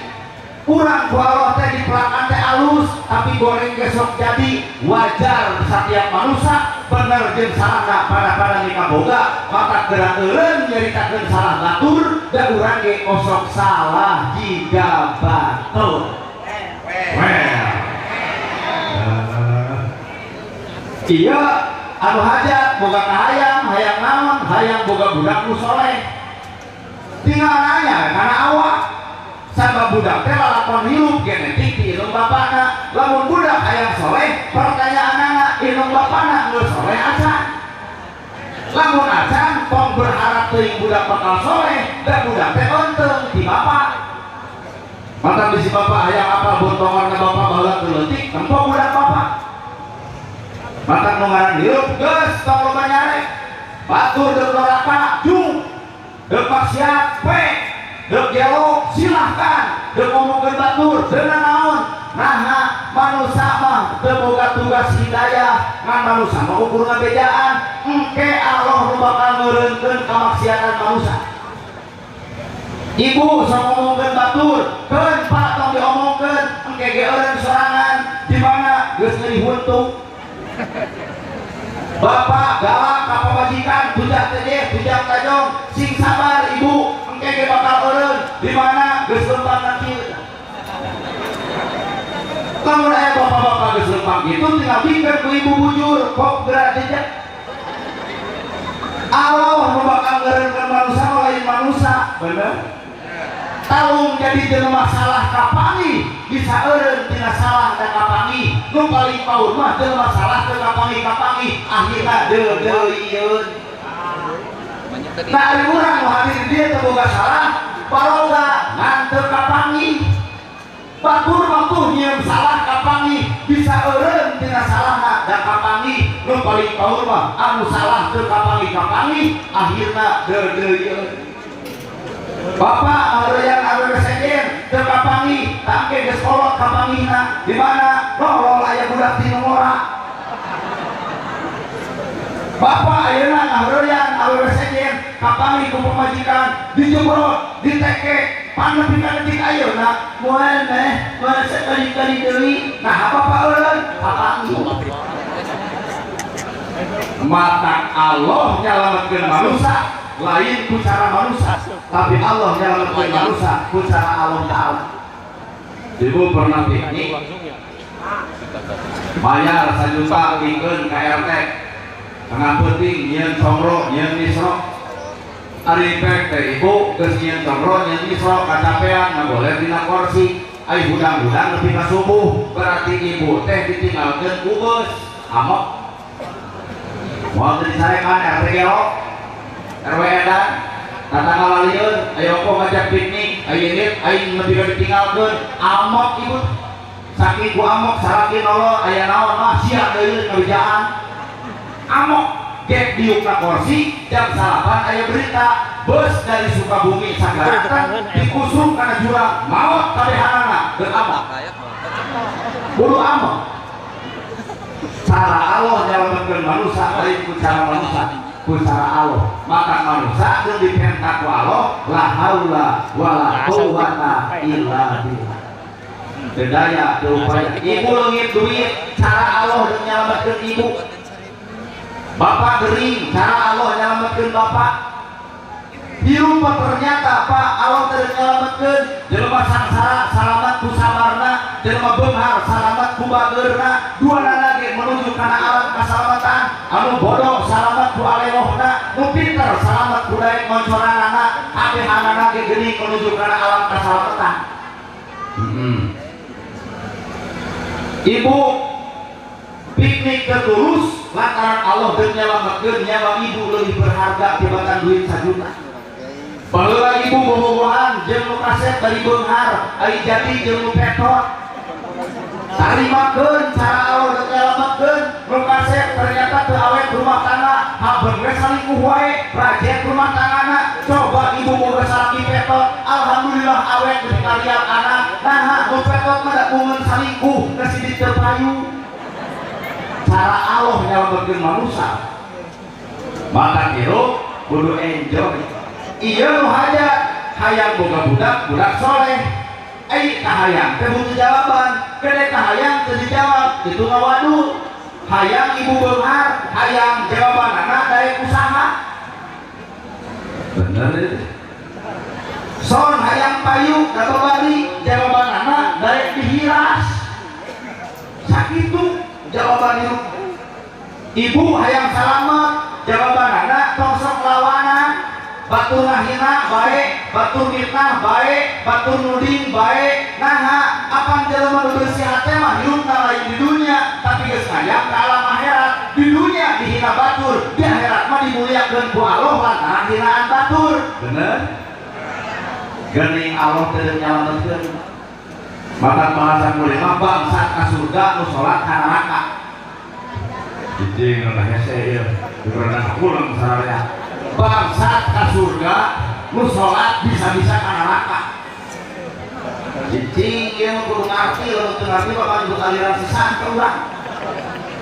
Urang ku Allah teh dipelakan teh alus, tapi goreng ge sok jadi. Wajar setiap manusia bener jeung salahna pada-pada nikah boga, mata gerak eureun nyaritakeun salah batur, da urang ge osok salah jiga batur. Well. Iya, anu hajat boga kahayang, hayang naon, hayang boga budak nu soleh. Tinggal nanya kana awak. Sabab budak teh lalakon hirup genetik ti indung bapana. Lamun budak hayang soleh, pertanyaanana indung bapana geus soleh acan. Lamun acan tong berharap teuing budak bakal soleh, da budak teh eunteng ti bapak. Mata bisi bapak hayang apal bontongan bapak baheula teu leutik, tempo budak bapak. Mata nu ngaran hirup geus tong loba nyarek. Batur deuk doraka jung, deuk maksiat pe, deuk gelo silahkan, deuk ngomongkeun batur deuna naon. Naha manusa mah teu boga tugas hidayah, ngan manusa mah ukur ngabejaan. Engke Allah nu bakal ngeureunkeun kamaksiatan manusa. Ibu sok ngomongkeun batur, keun Pak tong diomongkeun, engke ge eureun sorangan di mana geus nyeri huntu. Bapak galak ka pamajikan, tujah teh tujah tajong, sing sabar ibu, engke ge bakal eureun di mana geus lempang na kieu. Lamun aya bapak-bapak geus lempang kitu tinggal bikeun ku ibu bujur, kok gerak jejak. Allah nu bakal ngeureunkeun manusa lain manusa, bener? Talung jadi jelema salah kapangi, bisa eureun tina salah da kapangi. Nu paling paur mah jelema salah teu kapangi-kapangi, akhirna deudeuieun. Nah, ari urang nu hadir di dieu teu boga salah, baroga ngan teu kapangi. Batur mah tuh nyieun salah kapangi, bisa eureun tina salahna da kapangi. Nu paling paur mah anu salah teu kapangi-kapangi, akhirna deudeuieun. Bapak yang awewe sejen teu kapangi, tangke geus kolot kapangihna di mana lolol aya budak ti nu ngora. Bapak ayeuna ngaheureyan awewe sejen kapangi ku pamajikan dijebrot, diteke, panepi ka detik ayeuna moal meh moal sakali-kali deui. Nah, bapak eureun kapangi. Mata Allah nyalametkeun manusia lain ku cara manusia, tapi Allah nyalametkeun manusia ku cara Allah Ta'ala. Ibu pernah piknik bayar 1 juta bikeun ka RT tengah peuting nyieun songro nyieun misro. Ari pek teh ibu geus nyieun songro nyieun misro kacapean ngagoler dina kursi, ai hudang-hudang nepi ka subuh, berarti ibu teh ditinggalkeun ku beus amok. Moal teu disarekan RT gelo RW edan tatangga lalieun ayo kok ngajak piknik ayo nit aing nepi ka ditinggalkeun amok ibu. Saking ku amok salaki nolol aya naon mah sia deui ngabejaan amok gek diuk ka kursi jam 9 aya berita bus dari Sukabumi sagaratan dikusung kana jurang maot kabehanana geus amok kudu amok. Cara Allah nyalametkeun manusia lain ku cara manusia. ku cara Allah. Maka manusia geus dipenta ku Allah la haula wala quwwata illa billah. Teu daya teu upaya. Ibu leungit duit cara Allah deuk nyalametkeun ibu. Bapak gering cara Allah nyalametkeun bapak. Hirup ternyata Pak Allah teu nyalametkeun jelema sangsara salamat ku sabarna, jelema beunghar salamat ku bageurna, duanana ge menuju kana alam kasalamatan. Anu bodoh salamat ku alewohna, nu pinter salamat ku daek moncoranana, kabehanana ge geuning menuju kana alam kasalamatan. Ibu piknik ke Tulus lantaran Allah deuk nyalametkeun nyawa ibu leuwih berharga tibatan duit 1 juta. Baheula ibu bobogohan jeung nu kaset bari beunghar, ari jadi jeung nu petot. Tarimakeun cara Allah deuk nyalametkeun nu kaset ternyata teu awet rumah tangga, habeun we salingkuh wae, rajet rumah tanggana. Coba ibu boga salaki petot, alhamdulillah awet deui kalian anak. Naha nu petot mah da bungeun salingkuh geus teu payu. Cara Allah nyalametkeun manusia. Maka hirup kudu enjoy. Ieu nu hajat hayang boga budak, budak soleh. Ai kahayang teh butuh jawaban, gede kahayang teu dijawab, itu ngawadul. Hayang ibu beunghar, hayang jawabanana daek usaha. Bener itu. Son hayang payu da babari, jawabanana daek dihiras. Sakitu jawaban hirup. Ibu hayang salamet, jawabanana tong sok lawanan. Batur ngahina bae, batur mitnah bae, batur nuding bae. Naha apan jelema nu bersih hate mah hirupna lain di dunia, tapi geus ngayang ka alam akhirat. Di dunia dihina batur, di akhirat mah dimuliakeun ku Allah lantaran hinaan batur. Bener? Geuning Allah teu nyalametkeun. Maka bahasa kuring mah bangsat ka surga nu salat ka neraka. Cicing lah hese ieu, diberenang pulang sararea. Bangsat ka surga nu salat bisa-bisa ka neraka. Cicing ieu mah kudu ngarti, lamun teu ngarti bakal nyebut aliran sesat ka urang.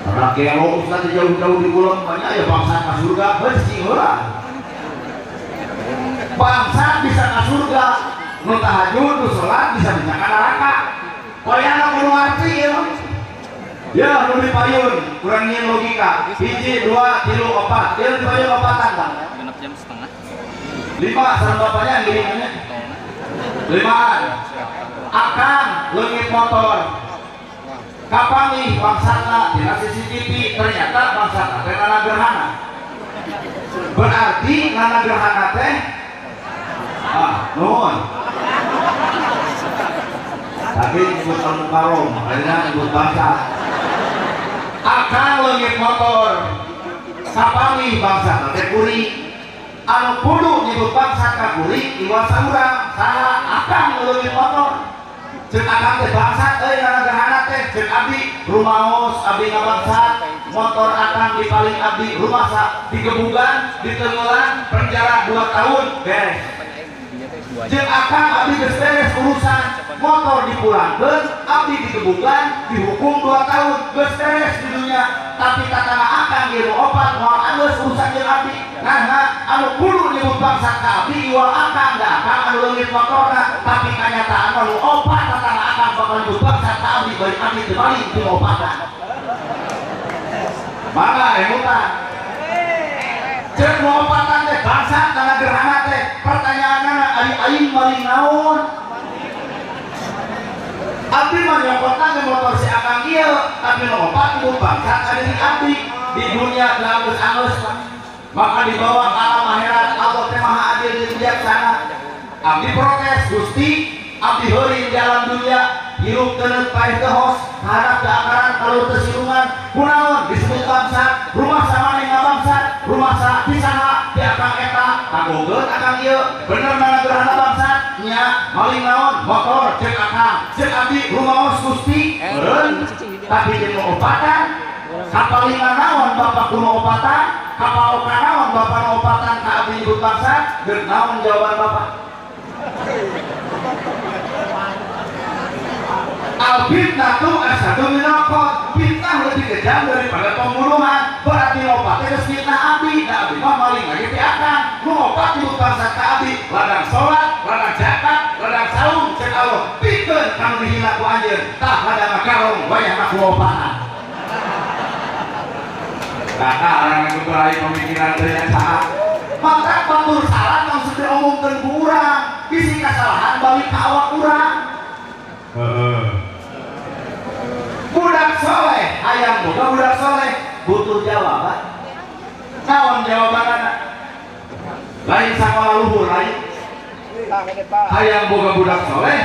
Karena gelo ustaz jauh-jauh di ulang banyak ya bangsat ka surga, heuh cicing heula. Bangsat bisa ka surga, nu tahajud, nu salat bisa-bisa ka neraka. Koyana kudu ngarti ieu mah. Ya, nu dipayun, kurang nyian logika. 1, 2, 3, 4. Dia dipayun opatan, Bang. 6,5 jam. 5 sareng bapaknya giringannya. 5-an. Akang leungit motor. Kapanggih bangsatna dina CCTV, ternyata bangsatna teh nana gerhana. Berarti nana gerhana teh ah, nuhun. Tapi nyebut al-mukarrom, akhirnya nyebut bangsat. Akang leungit motor. Kapanggih bangsatna teh kuring. Anu kudu nyebut bangsat ka kuring iwal saurang, saha akang leungit motor. Ceuk akang teh bangsat euy nana gerhana teh, ceuk abdi rumaos abdi ngabangsat, motor akang di paling abdi rumasa digebugan, ditengelan, penjara 2 tahun beres. Ceuk akang abdi geus beres urusan, motor dipulangkeun, abdi digebugan, dihukum 2 tahun, geus beres di dunia. Tapi tatangga akang ieu nu opat moal anggeus urusan jeung abdi. Naha anu kudu nyebut bangsat ka abdi iwal akang, da akang anu leungit motorna, tapi kanyataan mah nu opat tatangga akang bakal nyebut bangsat ka abdi bari abdi teu balik ti opatan. Mangga emutan. Ceuk nu opatan teh bangsat kana gerhana teh, pertanyaanna ari aing maling naon? Abdi mah nyokotna ge motor si akang ieu, tapi nu opat nyebut bangsat ka diri abdi. Di dunia geus anggeus maka dibawa ke alam akhirat. Allah teh maha adil jeung bijaksana. Abdi protes, Gusti, abdi heureun di alam dunia, hirup teuneut paeh teu hos, hadap ke akaran kalur teu silungan, kunaon disebut bangsat, rumah sama ngabangsat, rumah sa di saha di akang eta, kagogeun akang ieu, bener mana gerhana bangsat, nya maling naon, motor ceuk akang, ceuk abdi rumaos Gusti, meureun, tapi jeung nu opatan, kapal lima naon bapak kudu opatan, kapal oka naon bapak nu opatan ka abdi nyebut bangsat, geus naon jawaban bapak? Al fitnatu asyaddu minal qatl. Fitnah lebih kejam daripada pembunuhan. Berarti lopat teh geus fitnah abdi, da abdi mah maling lagi ti akang. Nu opat di bangsa ka abdi, ladang salat, ladang zakat, ladang saum cek Allah. Pikeun kanu dihina ku anjeun, tah ladang garong wayahna ku lopaan. Kakak orang yang kurai pemikiran teh yang saha. Maka batur salah tong seueur diomongkeun ku urang, bisi kasalahan balik ka awak urang. Heeh. Budak soleh, hayang boga budak soleh, butuh jawaban. Naon jawabanana? Lain sakola luhur lain. Hayang boga budak soleh,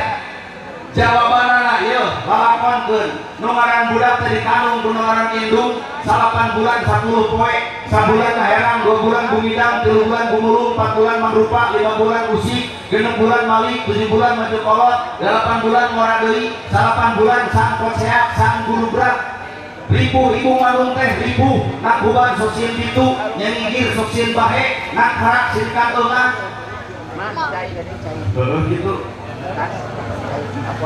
jawabanana ieu lalakonkeun. Nu ngaran budak teh dikandung ku nu ngaran indung 8 bulan 10 poe, sabulan herang, 2 bulan bumidang, 3 bulan bumulung, 4 bulan mangrupa, 5 bulan usik, 6 bulan malik, 7 bulan maju kolot, 8 bulan ngora deui, 8 bulan sang koceak, sang guru berat. Ripuh ibu ngandung teh ripuh, nak buban sok sieun ditu, nyengigir sok sieun bahe, nak harak sieun kaeungan. Heuh kitu.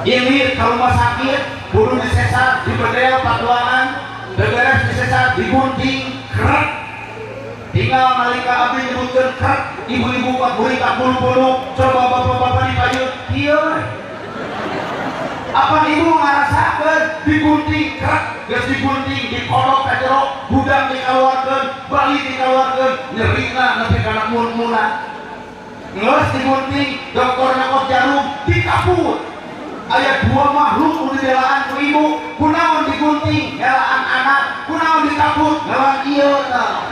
Ilir ka rumah sakit, kudu disesat, dibedel patuangan, beberes disesat, digunting, krek. Tinggal nalika abdi nyebutkeun krek, ibu-ibu pak buri ka bulu-bulu, coba bapak-bapak dipayun, kieu. Apa ibu ngarasakeun digunting krek, geus digunting, dikodok ka jero, budak dikaluarkeun, bali dikaluarkeun, nyerina nepi kana mun-munan. Geus digunting, dokter nyokot jarum, dikaput. Aya dua makhluk nu dibelaan ku ibu, kunaon digunting, helaan anak, kunaon dikaput, helaan ieu tah.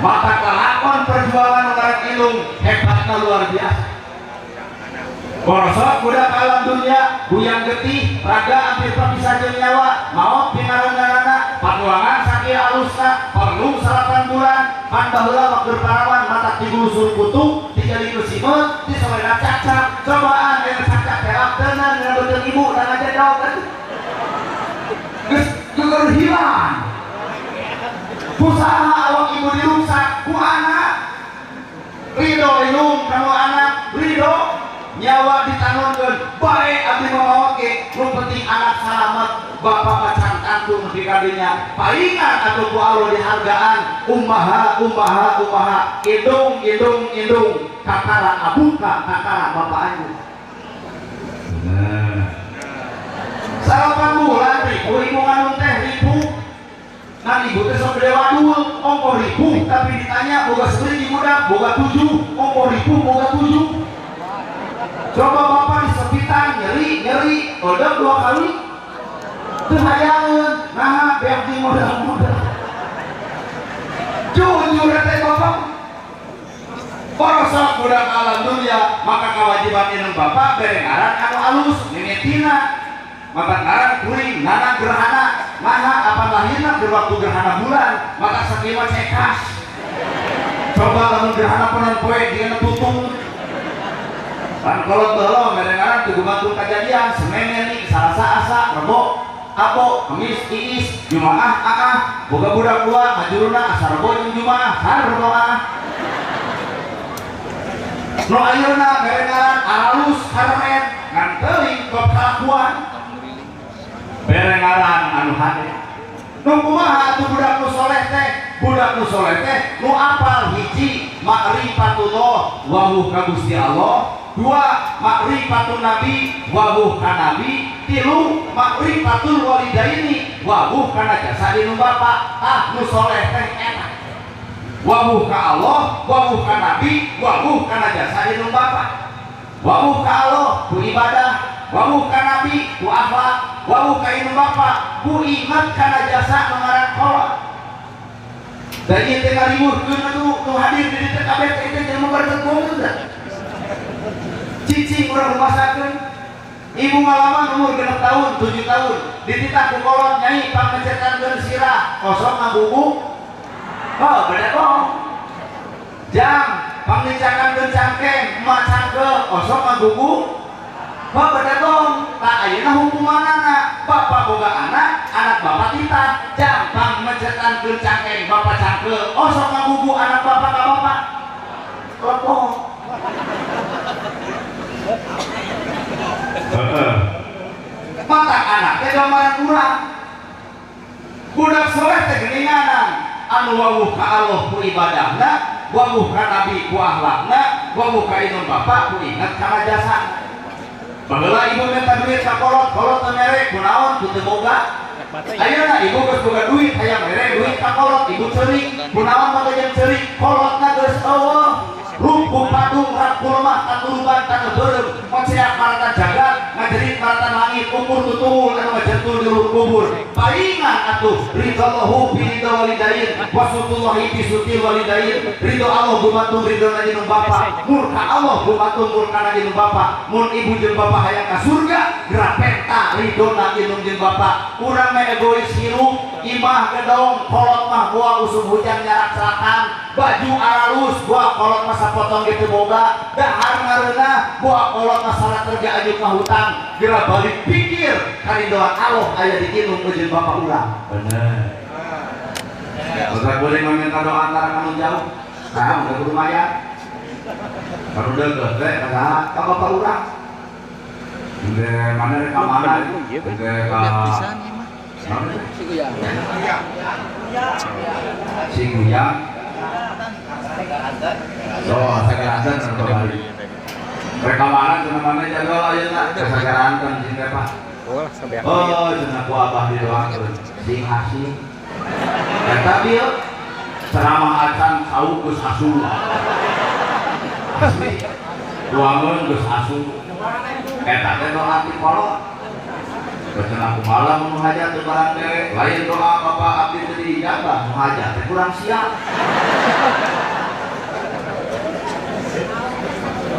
Mata kalakon perjuangan ngaran ilung hebatna luar biasa. Borosok budak alam dunia, guyang getih, raga hampir papisah jeung nyawa, maot pinarenganana, patuangan sakieu alusna, perlu 8 bulan, pan baheula waktu parawan mata digulusur kutu, dijalikeun simeut, disolena cacak, cobaan aya cacak telak teunang ngabeuteun ibu dan ngajedog kan. Geus geus hilang. Usaha awak ibu diruksak ku anak. Ridho ilung kanu anak, ridho nyawa ditanunkeun bae abdi mamaot ge nu penting anak salamet bapak macan tangtung nepi ka dinya palingan atuh ku Allah dihargaan umaha umaha umaha indung indung indung kakara abuka kakara bapak anjeun. Nah 8 bulan ribu ibu ngandung teh ribu nah ibu teh sok gede wadul ongkoh ribu tapi ditanya boga sabaraha budak boga 7 ongkoh ribu boga 7. Coba bapak disepitan, nyeri, nyeri, odok 2 kali teu hayangeun, nah beak di modal-modal. Jujur teh bapak. Borosok budak alam dunia, maka kewajiban indung bapak bere ngaran anu alus, mimitina. Maka ngaran kuring, nana gerhana, maha apa lahirna di waktu gerhana bulan, maka sakieu mah cekas. Coba lamun gerhana penon poe dieuna tutung. Pan kolot baheula mere ngaran teu gumantung kajadian Senin nih, Salasa asa, Rebo, Abo, Kamis Iis, Jumaah aah, boga budak dua, majuruna asa Rebo jeung Jumaah, har Rebo aah. Nu ayeuna mere ngaran alus haremet ngan teuing bab kalakuan. Mere ngaran anu hade. Nu kumaha atuh budak nu soleh teh? Budak nu soleh teh nu apal hiji ma'rifatullah wawuh ka Gusti Allah. 2 makrifatun nabi wawuh ka nabi, 3 makrifatul walidaini wawuh kana jasa indung bapak. Ah nu soleh teh enak wawuh ka Allah, wawuh ka nabi, wawuh kana jasa indung bapak. Wawuh ka Allah ku ibadah, wawuh ka nabi ku akhlak, wawuh ka indung bapak ku ingat kana jasa nu ngaran kolot. Da ieu teh ngariweuhkeun atuh nu hadir di dieu kabeh teh teh jelema bareng teh. Cicing urang rumasakeun ibu ngalaman umur 6 tahun 7 tahun dititah ku kolot nyai pangecetankeun sirah kosong ngabubu oh beda bohong jam pangnicakankeun cangkeng emak cangkeul kosong ngabubu oh beda bohong tak ayeuna hukumanana bapak boga anak anak bapak titah jam pangmecetankeun cangkeng bapak cangkeul osok ngabubu anak bapak ka bapak bohong. gambaran urang. Budak soleh teh geuninganan anu wawuh ka Allah ku ibadahna, wawuh ka nabi ku akhlakna, wawuh ka indung bapa ku inget kana jasa. Baheula ibu minta duit ka kolot, kolot teu mere kunaon ku teu boga. Ayeuna ibu geus boga duit hayang mere duit ka kolot, ibu ceurik, kunaon mah jeung ceurik, kolotna geus eueuh. Rumpuk padung rak lemah katuruban taneuh beureum, ngoceak maratan jagat, ngajerit maratan langit, ukur tutungul anu ngajentul di luhur kubur. Palingan atuh ridho bi ridho walidain, wasutullahi bi sutil walidain. Ridho Allah gumantung ridho na indung bapa, murka Allah gumantung murka na indung bapa. Mun ibu jeung bapa hayang ka surga, geura penta ridho na indung jeung bapa. Urang mah egois hirup, imah gedong, kolot mah boa usum hujan nyarak selatan, baju aralus boa kolot mah sapotong gitu boga, dahar ngareunah boa kolot mah salah kerja aju ka hutang. Geura balik pikir karidoan Allah aya di indung jeung bapa urang. Bener. Udah boleh meminta doa antara kamu jauh. Nah, udah kudu mayar. Baru deukeut teh ka bapa urang. Udah mana rek ka mana? Udah ka Siguyang. Siguyang. Oh, Sagaranten atau Bali. Rekaman cenah mana jadwal ayeuna ke Sagaranten sing teh Pak. Oh, cenah ku abah didoakeun sing hasil. Eta bieu ceramah acan sauk geus asu. Asli. Doakeun geus asu. Eta teh doa ti kolot. Cenah kumaha mun hajat teu barang dewek, lain doa bapak abdi teu diijabah, nu hajat teh kurang siap.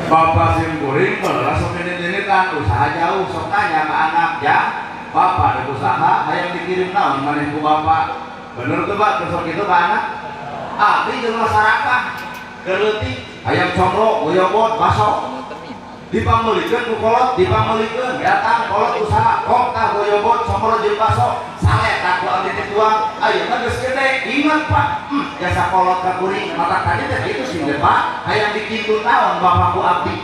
Bapak sim kuring baheula sok nini-ninitan usaha jauh sok tanya ke anak, ya bapak ada usaha hayang dikirim naon maneh ku bapak. Bener tuh Pak, sok kitu ka anak. Abdi jeung masyarakat keur leutik hayang comro, goyobot, baso. Dipangmeulikeun ku kolot, dipangmeulikeun datang kolot usaha kok tah goyobot, comro jeung baso. Saleta ku abdi teh tuang, ayeuna geus gede, ingat Pak, jasa kolot ka kuring mata tadi teh kitu sih Pak, hayang dikintun naon bapak ku abdi.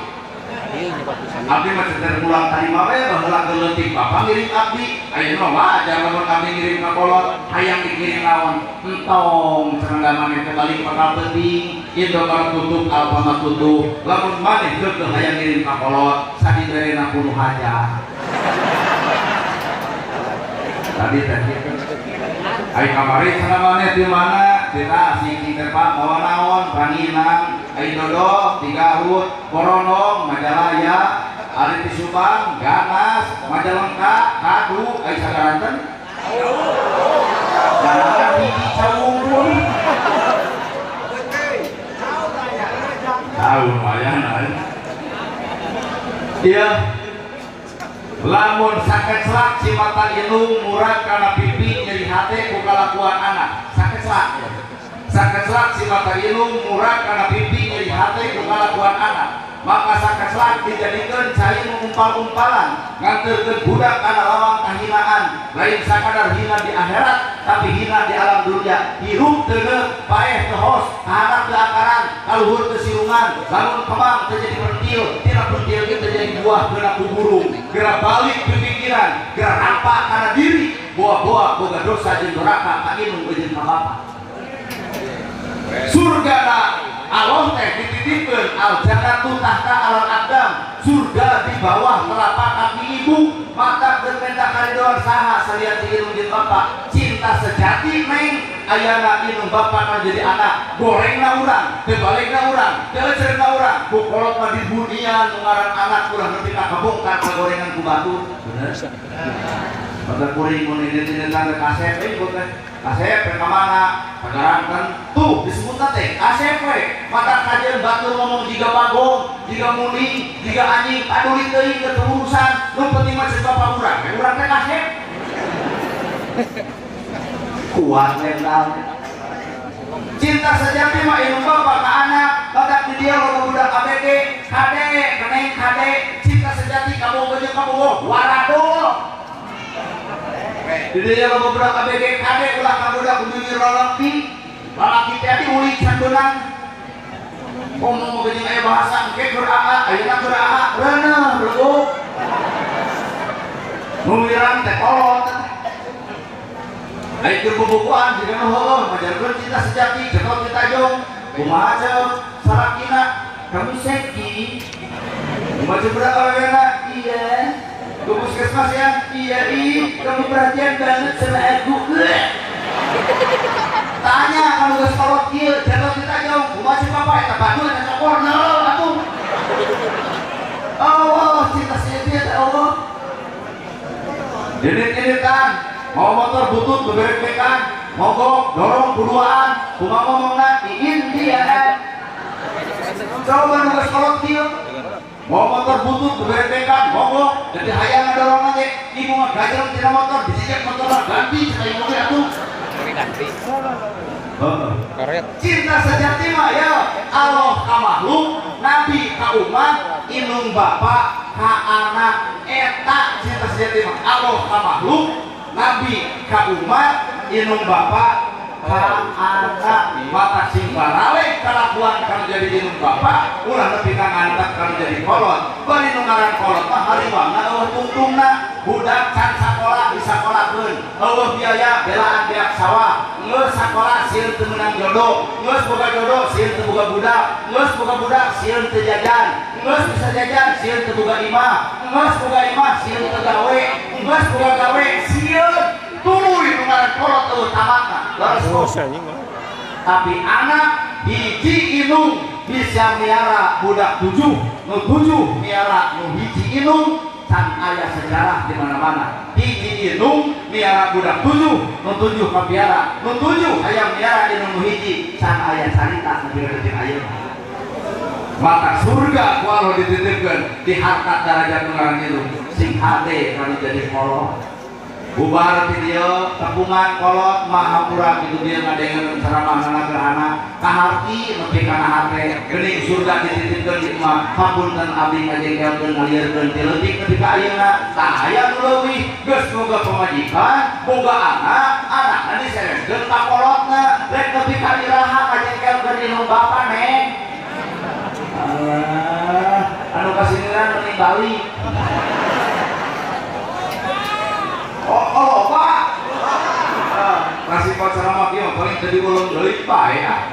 Abdi mah ceter pulang tadi mah we baheula keur leutik bapak ngirim abdi, ayeuna mah wajar lamun abdi ngirim ka kolot, hayang dikirim naon? Entong cenah maneh teh balik bakal penting, Indomaret tutup, Alfamart tutup, lamun maneh keukeuh hayang ngirim ka kolot, sadiberena kudu hajat. Tadi teh kitu. Ai kamari cenah maneh di mana? Dita sing teh Pak mawa naon? Ranginang, ai dodol, di Garut, Boronong, Majalaya, ari di Subang, Ganas, Majalengka, Kadu, ai Sagaranten. Jangan hiji cawungkul. Tahu lumayan ai. Iya. Lamun sakecelak cimata indung murag kana pipi nyeri hate ku kalakuan anak. Sakecelak. Sakecelak cimata indung murag kana pipi nyeri hate ku kalakuan anak. Maka sakecelak dijadikeun cai nu umpal-umpalan, nganterkeun budak kana lawang kahinaan, lain sakadar hina di akhirat tapi hina di alam dunia. Hirup teu geuk, paeh teu hos, kahandap teu akaran, kaluhur teu sirungan, lamun kembang teu jadi pentil, tina pentil ge teu jadi buah geuna ku burung. Geura balik pikiran, geura rampak kana diri, boa-boa boga dosa jeung doraka ka indung jeung ka bapa. Surga na Allah teh dititipkeun al jannatu tahta alal aqdam, surga di bawah telapak kaki ibu. Maka keur minta karidoan saha salian ti indung jeung bapa. Cinta sejati neng ayana indung bapa nu jadi anak, gorengna urang, teu balegna urang, teu euceurna urang, ku kolot mah di dunia nu ngaran anak ulah nepi ka kabongkar kagorengan ku batur. Bener. Batur kuring mun ini-ini kasep ieu teh. Kasep ka mana? Sagaranten. Tuh disebutna teh kasep we. Mata kajeun batur ngomong jiga bagong, jiga muning, jiga anjing, paduli teuing teu urusan. Nu penting mah ceuk bapak urang, we urang teh kasep. Kuat mental. Cinta sejati mah indung bapak ka anak, badak di dia loba budak ABG, kade, keneng kade, cinta sejati kabogoh jeung kabogoh, waradul. Di dia loba budak ABG kade ulah ka budak kudu lalaki. Lalaki teh diulik can beunang. Ngomong jeung aya bahasa engke keur aa, ayeuna keur aa, reuneuh beleguk. Nu wirang teh kolot. Ai keur bubukuan jiga nu heueuh ngajarkeun cinta sejati cetot ditajong. Kumaha ceuk salakina kamu seki. Kumaha ceuk budak awewena? Iya. Ke puskesmas ya? Iya, ih, kamu perhatian banget sama aku. Tanya kalau geus kolot kieu, cetot ditajong. Kumaha ceuk bapak eta batur eta cokor neuleuh atuh. Allah, cinta sejati ya Allah. Jedit-jeditan, mau motor butut beberek-berekan, mogok, dorong, buruan, kumaha ngomongna, iin dia. Coba nu geus kolot kieu. Mau motor butut beberek-berekan, mogok, jadi hayang ngadorong lagi, ibu mah gajreng tina motor, disijek motor lah, ganti cenah ibu ge atuh. Ganti. Heeh. Karet. Cinta sejati mah ya Allah ka makhluk, nabi ka umat, indung bapa ka anak, eta cinta sejati mah Allah ka makhluk, nabi ka umat, indung bapa ka anak. Mata sing baraleh kalakuan kana jadi indung bapa, ulah nepi ka ngantek kana jadi kolot. Bari nu ngaran kolot mah hariwangna eueuh tungtungna, budak can sakola disakolakeun, eueuh biaya belaan beak sawah, geus sakola sieun teu meunang jodoh, geus boga jodoh sieun teu boga budak, geus boga budak sieun teu jajan, geus bisa jajan sieun teu boga imah, geus boga imah sieun teu gawe, geus boga gawe sieun tuluy nu ngaran kolot eueuh tamatna. Leres Oh, anjing mah. Tapi anak hiji indung bisa miara budak tujuh, nu tujuh miara nu hiji indung, can aya sejarah di mana-mana. Hiji indung miara budak tujuh, nu tujuh kapiara, nu tujuh hayang miara indung nu hiji, can aya carita nepi ka detik ayeuna. Mata surga ku Allah dititipkeun di harkat darajat nu ngaran indung, sing hade kanu jadi kolot. Bubar ti dieu tepungan kolot mahampura kitu dieu ngadengeun ceramahna gerhana kaharti nepi kana hate geuning surga dititipkeun di imah hapunten abdi ngajengkelkeun ngalieurkeun ti leutik nepi ka ayeuna tah aya nu leuwih geus boga pamajikan boga anak anakna disereskeun ka kolotna rek nepi ka iraha ngajengkelkeun indung bapa neng. Alah anu kasiniran mending balik. Oh, oh, Pak. Kasih pacar sama kieu paling tadi ulun deui bae ah.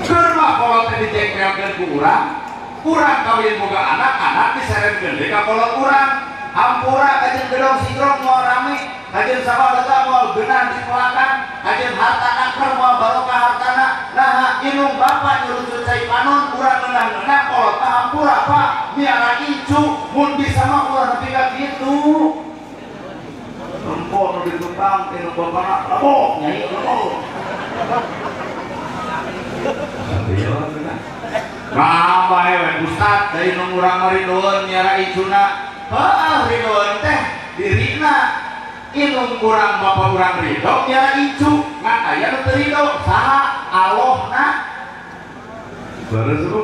Keur mah kolot teh dijengkelkeun ku urang, urang kawin boga anak, anak diserenkeun deui ka kolot urang. Hampura kajeun gedong sigrong moal rame, kajeun sawah lega moal geunah dipelakan, kajeun harta naker moal barokah hartana. Nah, indung bapa nyurucut cai panon, urang ngeunah-ngeunah kolot mah hampura Pak, miara incu mun bisa mah ulah nepi ka kitu. Rempok nu ditukang indung bapana lebok nyai lebok. Nah, bae we Ustad da indung urang mah rindueun miara incuna. Heeh, rindueun teh dirina. Indung urang bapa urang ridho miara incu, ngan aya nu teu ridho saha Allahna. Leres Bu.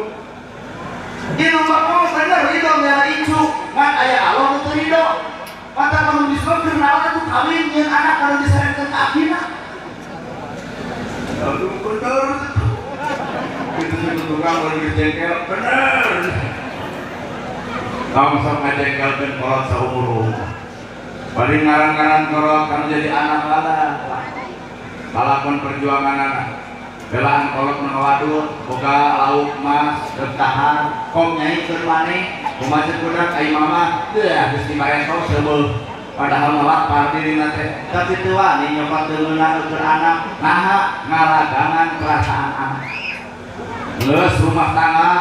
Indung bapa mah bener ridho miara incu, ngan aya Allah nu teu ridho. Mata lamun disebut keur naon atuh kawin jeung anak kalau diserenkeun ka abina. Aduh bener. Itu sih tukang baru dijengkel bener. Kamu sok ngajengkelkeun kolot saumur umur. Bari ngaran-ngaran kolot kamu jadi anak lala. Lalakon perjuangan anak. Belaan kolot mengawadul, boga lauk mas, dahar, kom nyai keur maneh, kumaha ceuk budak ai mama, teu geus dibarentos seubeuh. Padahal mah lapar dirina teh, tapi teu wani nyopat deungeunna keur anak, naha ngaragangan perasaan anak. Geus rumah tangga,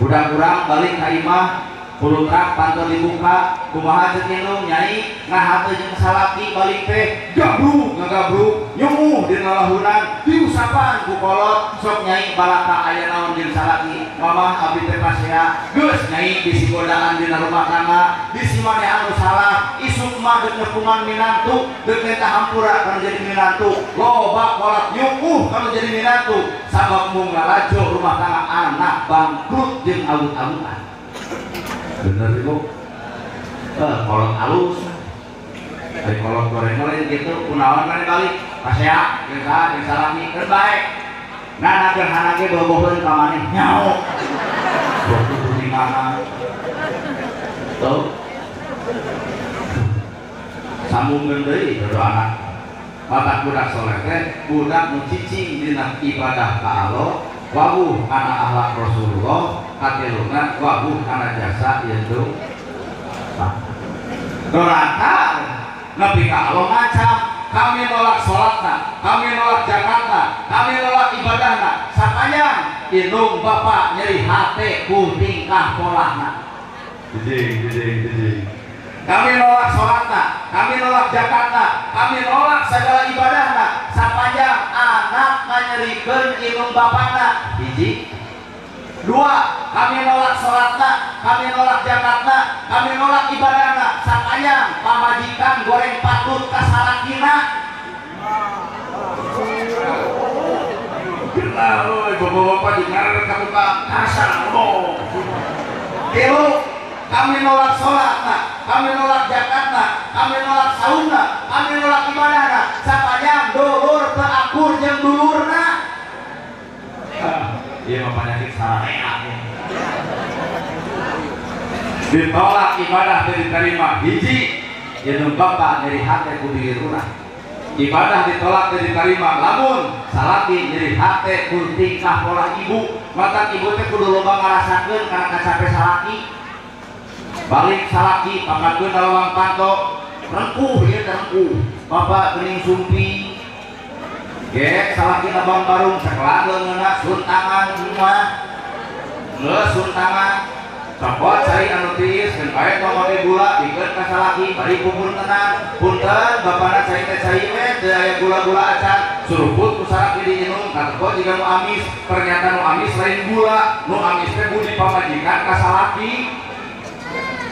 budak urang balik ka imah, kulutrak panto dibuka, kumaha ceuk indung nyai ngaha teu jeung salaki balik teh gabruk ngagabruk nyumuh dina lahunan diusapan ku kolot sok nyai balaka aya naon jeung salaki mamah abdi teh pasea geus nyai bisi godaan dina rumah tangga bisi maneh anu salah isuk mah deuk nepungan minantu deuk minta hampura kana jadi minantu loba kolot nyumuh kana jadi minantu sabab mung ngalajo rumah tangga anak bangkrut jeung awut-awutan. Bener ibu, kolot alus, dari kolot goreng lain gitu, kunaon kan balik, pasea, jeung saha, jeung salami, keur bae. Nah, gerhana ge boboheun ka maneh nyaho. Waktu di mana? Tuh. Sambungkeun deui doa mata budak soleh teh budak nu cicing dina ibadah ka Allah, wawuh kana akhlak Rasulullah, katiluna wawuh kana jasa ieu doraka nepi ka Allah ngacap kami nolak salatna, kami nolak zakatna, kami nolak ibadahna, sapanjang indung bapak nyeri hate ku tingkah polahna. Jijing jijing jijing. Kami nolak sholatna, kami nolak zakatna, kami nolak segala ibadahna, sapanjang anak nganyerikeun indung bapakna. Hiji. Dua, kami nolak sholatna, kami nolak zakatna, kami nolak ibadahna, sapanjang pamajikan goreng patut ka salakina. Gila euy, bapak-bapak di ngaran ka tukang kasar ngomong. Tilu, kami nolak sholatna, kami nolak zakatna, kami nolak saumna, kami nolak ibadahna, sapanjang dulur teu akur jeung dulurna. Ieu mah penyakit sararea. Ditolak ibadah teu diterima. Hiji, jeung bapak nyeri hate ku diri urang. Ibadah ditolak teu diterima lamun salaki nyeri hate ku tingkah pola ibu. Matak ibu teh kudu loba ngarasakeun kana kacape salaki. Balik salaki pangkatkeun ka lawang panto rengkuh ieu teh rengkuh bapak geuning sumpi ge salaki abang barung sakelah leungeunna suntangan semua geus suntangan copot cai anu tiis keun bae tong make gula dikeun ka salaki bari pupur tenang punten bapana cai teh cai we teu aya gula-gula acan suruput ku salaki diinum kateko jiga nu amis ternyata nu amis lain gula nu amis teh budi pamajikan ka salaki.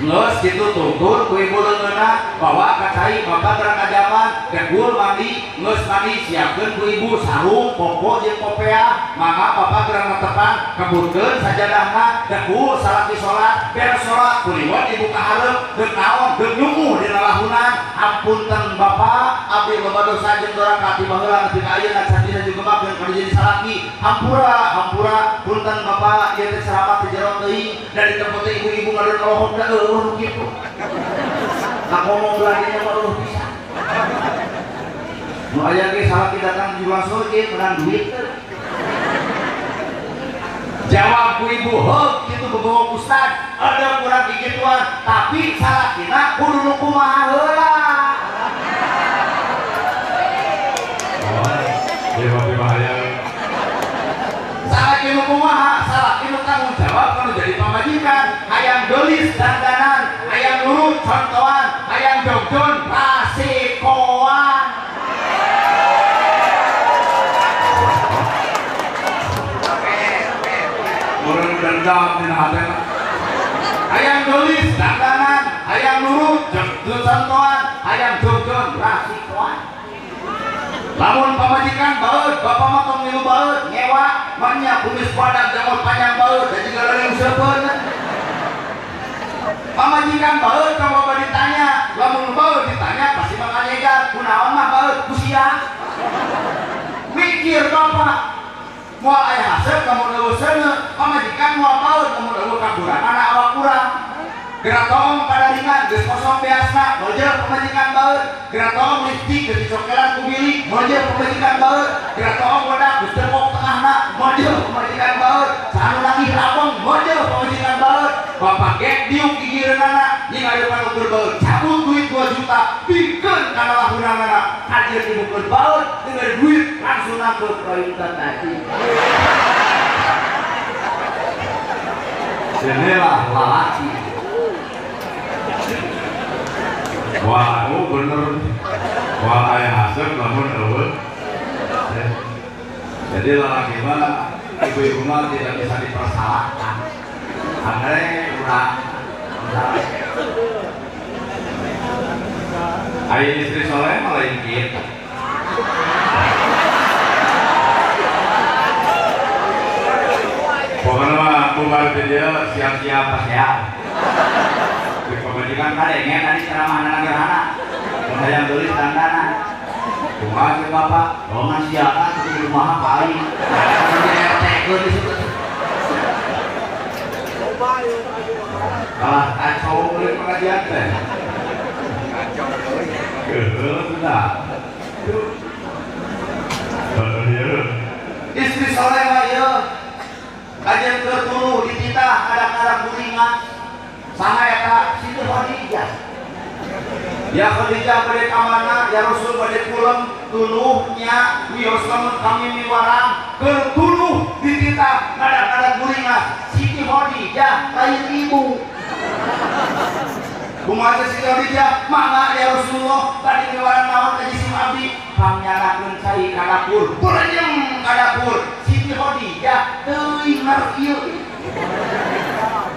Geus kitu tutur ku ibu leungeunna bawa ka cai bapak geura kajaman kegul mandi geus mandi siapkeun ku ibu sarung popo jeung popea mangga bapak geura netepan kebutkeun sajadahna degul salaki salat beres salat kuliwot ibu ka hareup deuk naon deuk nyumuh dina lahunan ampunten bapak abdi loba dosa jeung doraka ti baheula nepi ka ayeuna can bisa jugemakeun kana jadi salaki hampura hampura punten bapak ieu teh sarapat teh jero teuing da di tempat teh ibu-ibu ngadon olohok da eueuh gitu. Nah ngomong lagi mah eueuh bisa. Nu aya ge salaki datang di jual surga menang duit. Jawab ku ibu, heuh kitu bebohong ustad, ada kurang gigituan, tapi salakina kudu nu kumaha heula. Oh, ieu mah bahaya. Salaki nu kumaha? Salaki nu tanggung jawab kalau jadi pamajikan, hayang geulis dandanan, hayang nurut contohan, hayang jogjon rasikoan. Urang dendam dina hatena. Hayang geulis dandanan, hayang nurut contohan, hayang jogjon rasikoan. Lamun pamajikan baeud, bapak mah tong milu baeud, nyewa, manya kumis badak janggot panjang baeud, da jiga leuleung seupeun. Pamajikan baeud tong loba ditanya, lamun baeud ditanya pasti bakal nyegat, kunaon mah baeud ku sia. Mikir bapak, moal aya haseup lamun eueuh seuneu, pamajikan moal baeud lamun eueuh kakurangan awak urang. Geura toong padaringan geus kosong beasna, mojeul pamajikan baeud. Geura toong lipstik geus dicokelan ku bilik, mojeul pamajikan baeud. Geura toong wedak geus tepok tengahna, mojeul pamajikan baeud. Sanu nangih rabong, mojeul pamajikan baeud. Bapak gek diuk gigireunana, jeung ayeuna ukur baeud, cabut duit 2 juta, bikeun kana lahunanana. Kajeun dibukeun baeud, dengan duit langsung nangkep rayutan tadi. Inilah lalaki. Wah, oh bener. Wah, aya haseup lamun eueuh. Jadi lalaki mah ibu-ibu mah tidak bisa dipersalahkan. Aneh urang. Ai istri soleh mah lain kieu. Pokoknya mah bubar video siap-siap pas ya. Di pamajikan kadenge tadi ceramahna gerhana. Mun hayang geulis dandanan. Kumaha sih bapak? Dongan siapa di rumah apa aing? Di RT keun di situ. Kalah kacau beli pengajian teh. Sudah. Istri soleh mah ieu. Kajian keur tuluh dititah kadang-kadang guringan. Saha eta? Siti Khadijah. Ya Khadijah bade ka mana? Ya Rasul bade kulem tunuhnya wios lamun kami miwarang keur tuluh dititah kadang-kadang guringan. Siti Khadijah lain ibu. Kumaha Siti Khadijah? Mangga ya Rasulullah bade miwarang naon ka jisim abdi? Pangnyalakeun cai ka dapur. Burenyem ka dapur. Siti Khadijah teuing ieu.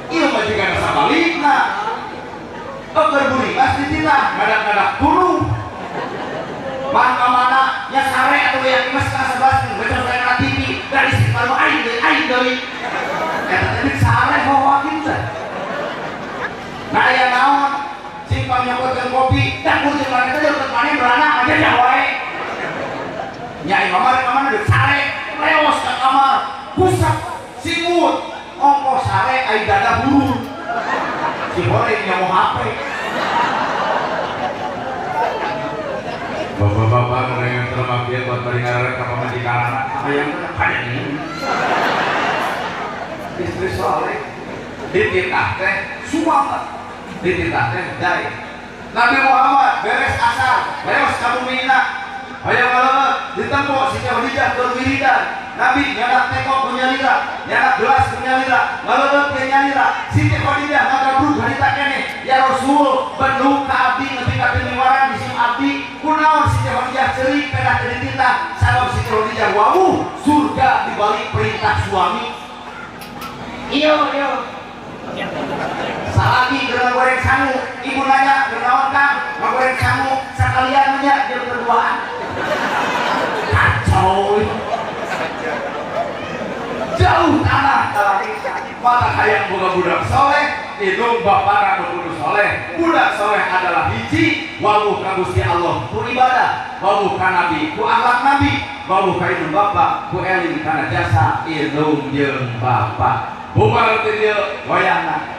Ieu mah jiga sabalikna. Keur guringas dititah ngadak-ngadak tuluh. Mah ka mana nya sare atuh ya geus ka 11 geus saya kana TV dari si baru aing deui aing deui. Eta teh sare hohokin teh. Nah aya naon? Sing pangnyokotkeun kopi, dapur jeung mana teh deukeut maneh beranak aja nya wae. Nya aing mah ka mana deuk sare, leos ka kamar, pusat simut, ongkoh sare ai dada burung. Si horeng nya mau HP. Bapak-bapak dengan termakia buat beringaran ka pamajikan hayang teh kaya ini. Istri soleh dititah teh sumanget, dititah teh dae. Nabi Muhammad beres asar, leos ka bumina. Hayang ngaleungeut ditempo Siti Khadijah keur wiridan. Nabi nyadak teko ku nyalira, nyadak gelas ku nyalira, ngaleungeut ke nyalira. Siti Khadijah ngagabrug harita keneh, ya Rasul, benuk ka abdi nepi ka teu miwarang di sim abdi. Kunaon Siti Khadijah ceurik pedah teu dititah? Sabab Siti Khadijah wawuh surga dibalik perintah suami. Iyo iyo. Salagi keur ngagoreng sangu, ibu nanya, "Keur naon Kang?" Ngagoreng sangu, sakalian nya jeung berduaan. Kacau. Jauh tanah mata hayang boga budak soleh, itu bapak nu kudu soleh. Budak soleh adalah hiji wawuh ka Gusti Allah ku ibadah, wawuh ka nabi ku akhlak nabi, wawuh ka indung bapak ku eling kana jasa indung jeung bapak. Bubar teh dieu wayahna.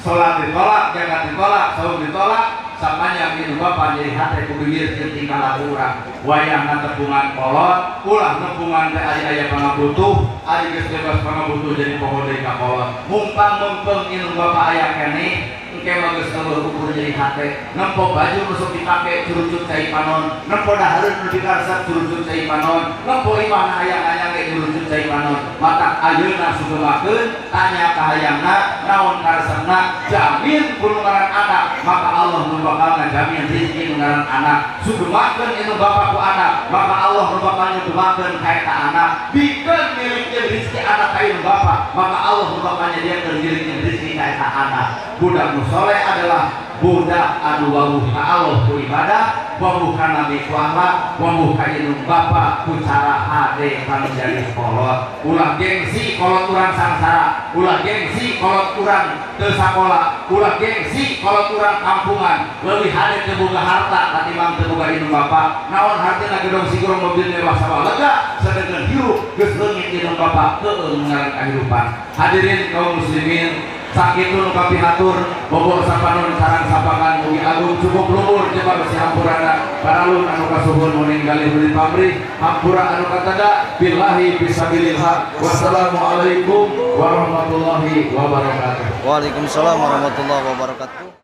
Salat ditolak, zakat ditolak, saum ditolak, sapanjang indung bapak nyeri hate ku bibir jeung tingkah laku urang. Wayahna tepungan kolot, ulah nepungan teh ari aya pangabutuh, ari geus bebas pangabutuh jadi poho deui ka kolot. Mumpang mempeng indung bapak aya keneh, engke mah geus eueuh ukur nyeri hate. Nempo baju nu sok dipake curucut cai panon, nempo dahareun nu dikaresep curucut cai panon, nempo imahna hayang anyang ge curucut cai panon. Matak ayeuna sugemakeun tanya ka hayangna naon karesepna, jamin ku nu ngaran anak, maka Allah nu bakal ngajamin rezeki nu ngaran anak. Sugemakeun indung bapak ku anak, maka Allah nu bakal nyugemakeun ka eta anak. Bikeun milik rezeki anak ka indung bapak, maka Allah nu bakal nyadiakeun milik rezeki ka eta anak. Budak nu soleh adalah budak anu wawuh ka Allah ku ibadah, wawuh ka nabi ku akhlak, wawuh ka indung bapak ku cara hade kanu jadi kolot. Ulah gengsi kolot urang sangsara, ulah gengsi kolot urang teu sakola, ulah gengsi kolot urang kampungan. Leuwih hade teu boga harta katimbang teu boga indung bapak. Naon hartina gedong sigurong mobil mewah sawah lega, sedengkeun hirup geus leungit indung bapak keueung ngaran kahirupan. Hadirin kaum muslimin, sakitu nu kapihatur, bobor sapanon sarang sapakan mugi agung cukup luhur jembar si hampurana paralun anu kasuhun muning galih beli pamrih hampura anu katada billahi fisabilillah. Wassalamualaikum warahmatullahi wabarakatuh. Waalaikumsalam warahmatullahi wabarakatuh.